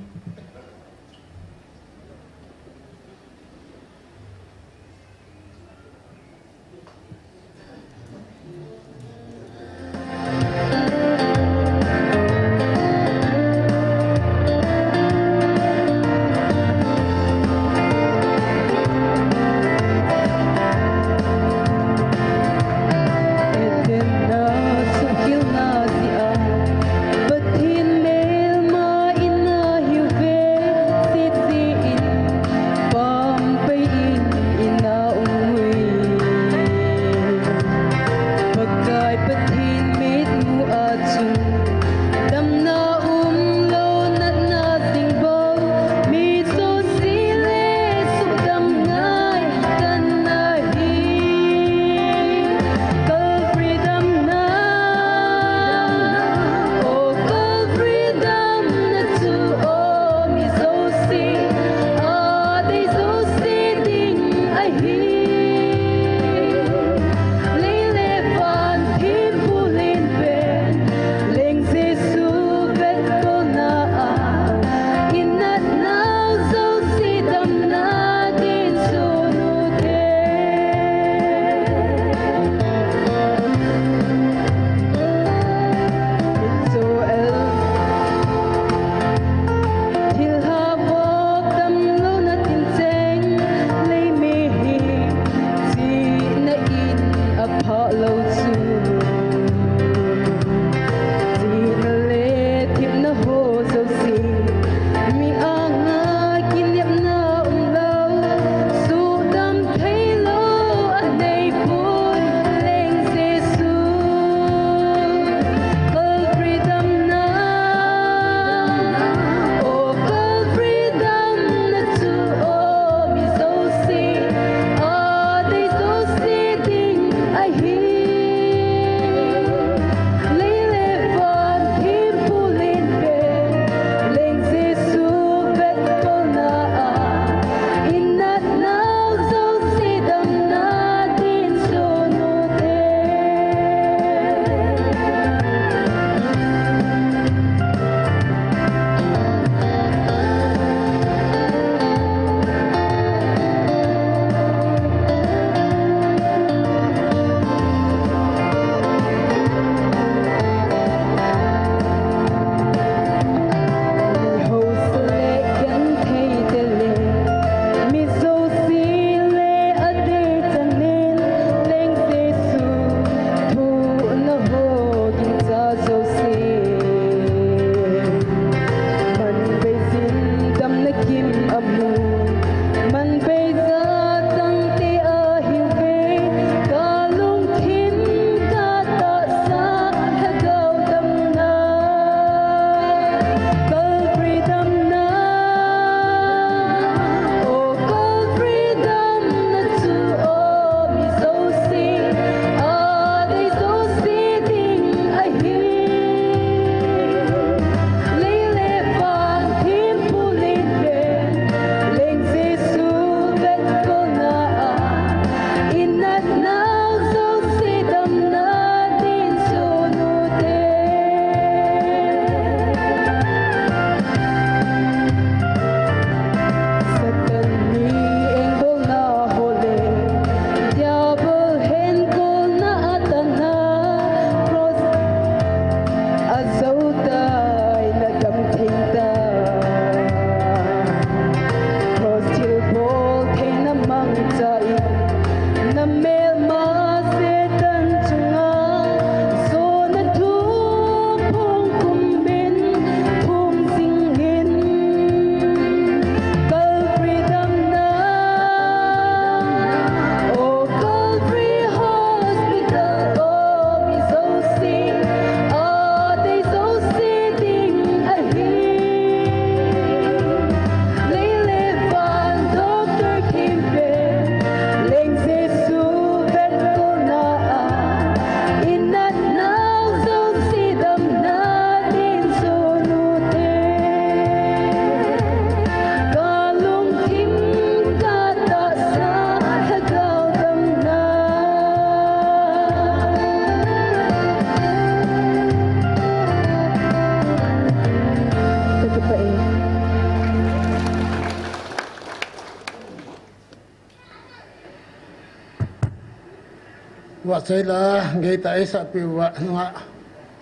Seila, geitah eisahpeh uva nunga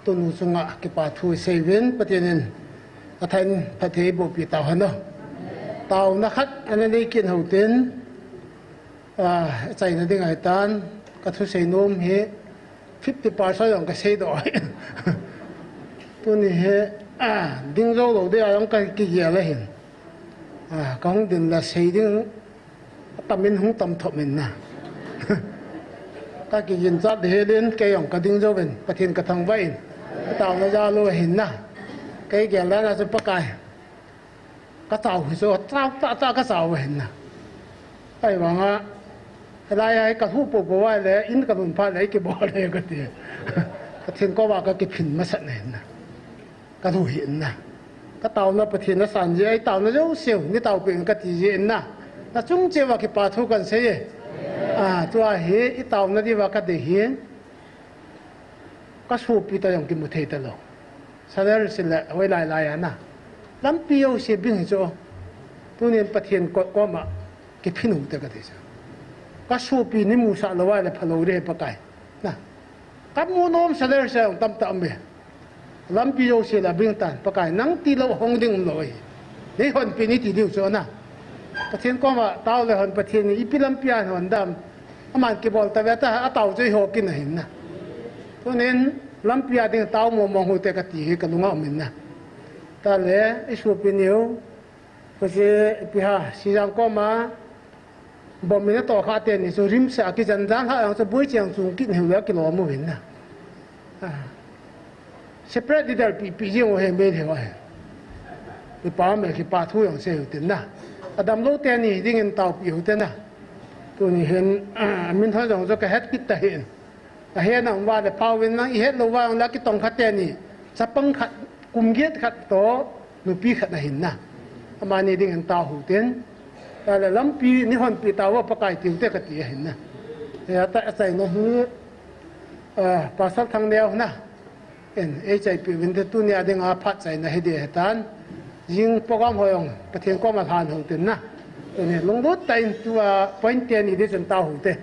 tunu chunga kipa thu isei uvin, Pathen in athah in phatthei eibohpi tauhen. Taona khat ana nei kit hou tin, ah, achaina ding ahitan, kathusei nom hi fifty percent jong kaseidoh ahi. Tuni hi, ah, ding jou lou dia jong kakigel ahin. Ah, kahung din la sei ding, atamin hung tam thop in na. Kakiginchat ding helin, kei jong kading jouvin, Pathen kathangvah in. Kataona jal u ahin na. Kei gel dan a chu Pakai. Katao hi chu, tao tah tah katao ahin na. Ahivanga, hilai a hi kalhuh poupou a le, in kalhun phat le, kibol le kati. Pathen koma kakiphin masat na ahin na. Kalhuh hih in na. Kataona Pathen nasan jeh a, itaona jouseu, neitaopeh in kati jeh in na. Nachung cheh uva kipa thu kahin sei e. Ah, tua hi, itaona diuva kadei hi. Kasopi toh jong kimu thei talou. Saler sile, hoilai lai a na. Lampi jouse bing hi chu. Tunin Pathen ko-, koma kiphin u te kati chu. Kasopi neimusah lou a le phalou ding Pakai. Na. Kamu nom saler se jong tamtah um e. Lampi jouse la bing tan, Pakai, nang tilou hong ding umlou ahi. Neihonpeh in ti diu chu na. Pathen koma tao le hon Pathen in ipi lampi a hon dam. Aman kibol tave ta, atao chu eiho kit ahin na. Tunin lampi a ding tao mong mong u te kati hi kalunga um in na. Tale, isopi niu. Koi si ipi ha, Sijang koma, bomb in atohkhah teni chu RIMS a kijen jan lhah jong chu boicheng chung kit hiu le kilom uvin na. Ah. Separate leader pi, pi jeng u hi mei lheh u ahi. Kipa me kipa thu jong sei u tin na. Adamlou teni dingin taopeh u te na. Tuni hin, ah, min hon jong chu kahet kit tahin. Ahe nang uva le pao vin nang ihet lou uva le kitong khat teni. Chapang khat, kum get khat toh, nupi khat ahin na. Amani dingin tao u tin. Tale lampi neihonpeh tauva Pakai tiu te kati ahin na. Hia ta achaina hi, ah, Pastor Thangneo na. En, eichaipeh uvin te tunia dinga phat chaina hi ding ahitan. Jing program ho jong, Pathen koma lhan hou tin na. Tuni lunglut tah in tua point teni ding chun tao u te.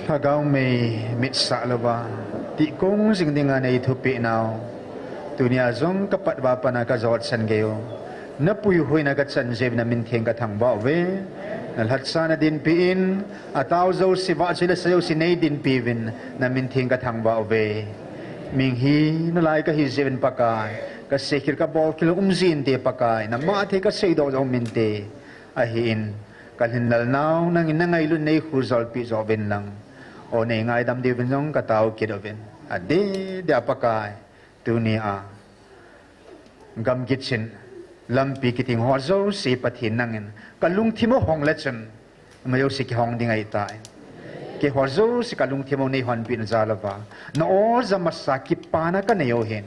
Lhagao mei mitsah louva, tihkong jing dinga nei thupeh nau, tunia jong kapat uva pat a kajotsan geiyu, napuihuina kachan jeh uvin namin theng kathangvah uve. Nalhacha nadinpi in, atao jouse, vahchoi le sa jouse neidinpi uvin, namin theng kathangvah uve. Mihing hi nalai kahi jeh uvin Pakai, kaseikhel kabolkhel umjin te Pakai, nama thei kaseidoh jong uminte. Ahin, kalhinlel nau, nangin nangailut neikhuljolpeh joh uvin lang. O, neingaidam diuvin jong katao kit uvin. Adeh dia Pakai, tunia gamgi chin, lampi kithing ho jouse Pathen nangin, kalungthim u hong le chun, ama jouse kihong ding ahitai. Keiho jouse kalungthim u neihonpeh na jal uva, na-o ja masa kipana kanei u ahin.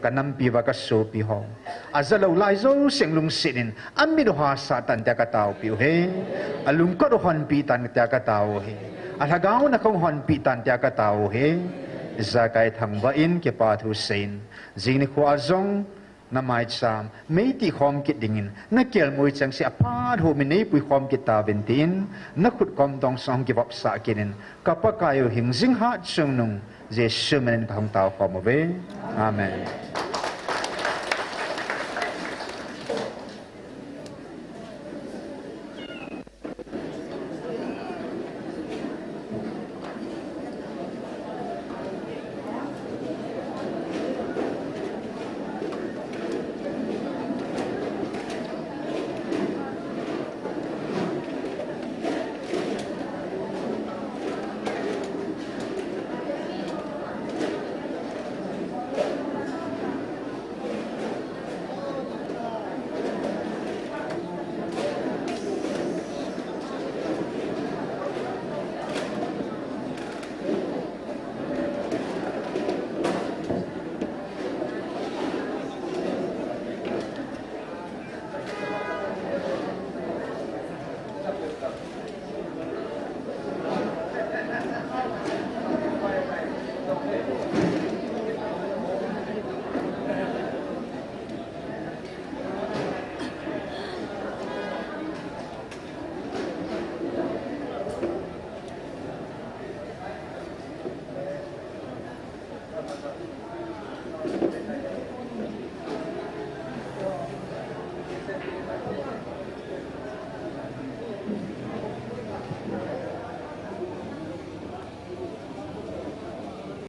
Kanampi uva kasopi ho, ajalou lai jouse lungset in, amit u hahsa tan tia kataopeh u ahi. Alungkot u honpeh tan tia katao u ahi. Alhagao na kahung honpeh tan tia katao u ahi. Ijakai thangvah in, kipa thu sei in, jing nikho a jong namaicham meitih khom kit dingin, nakelngoi chengse aphat hom in neipui khom kit tauvin tin, nakhut kom dong sung hung kivopsah kit in, ka Pakai u hingjing hatchungnung Jesu min in kahung taokhom uve. Amen.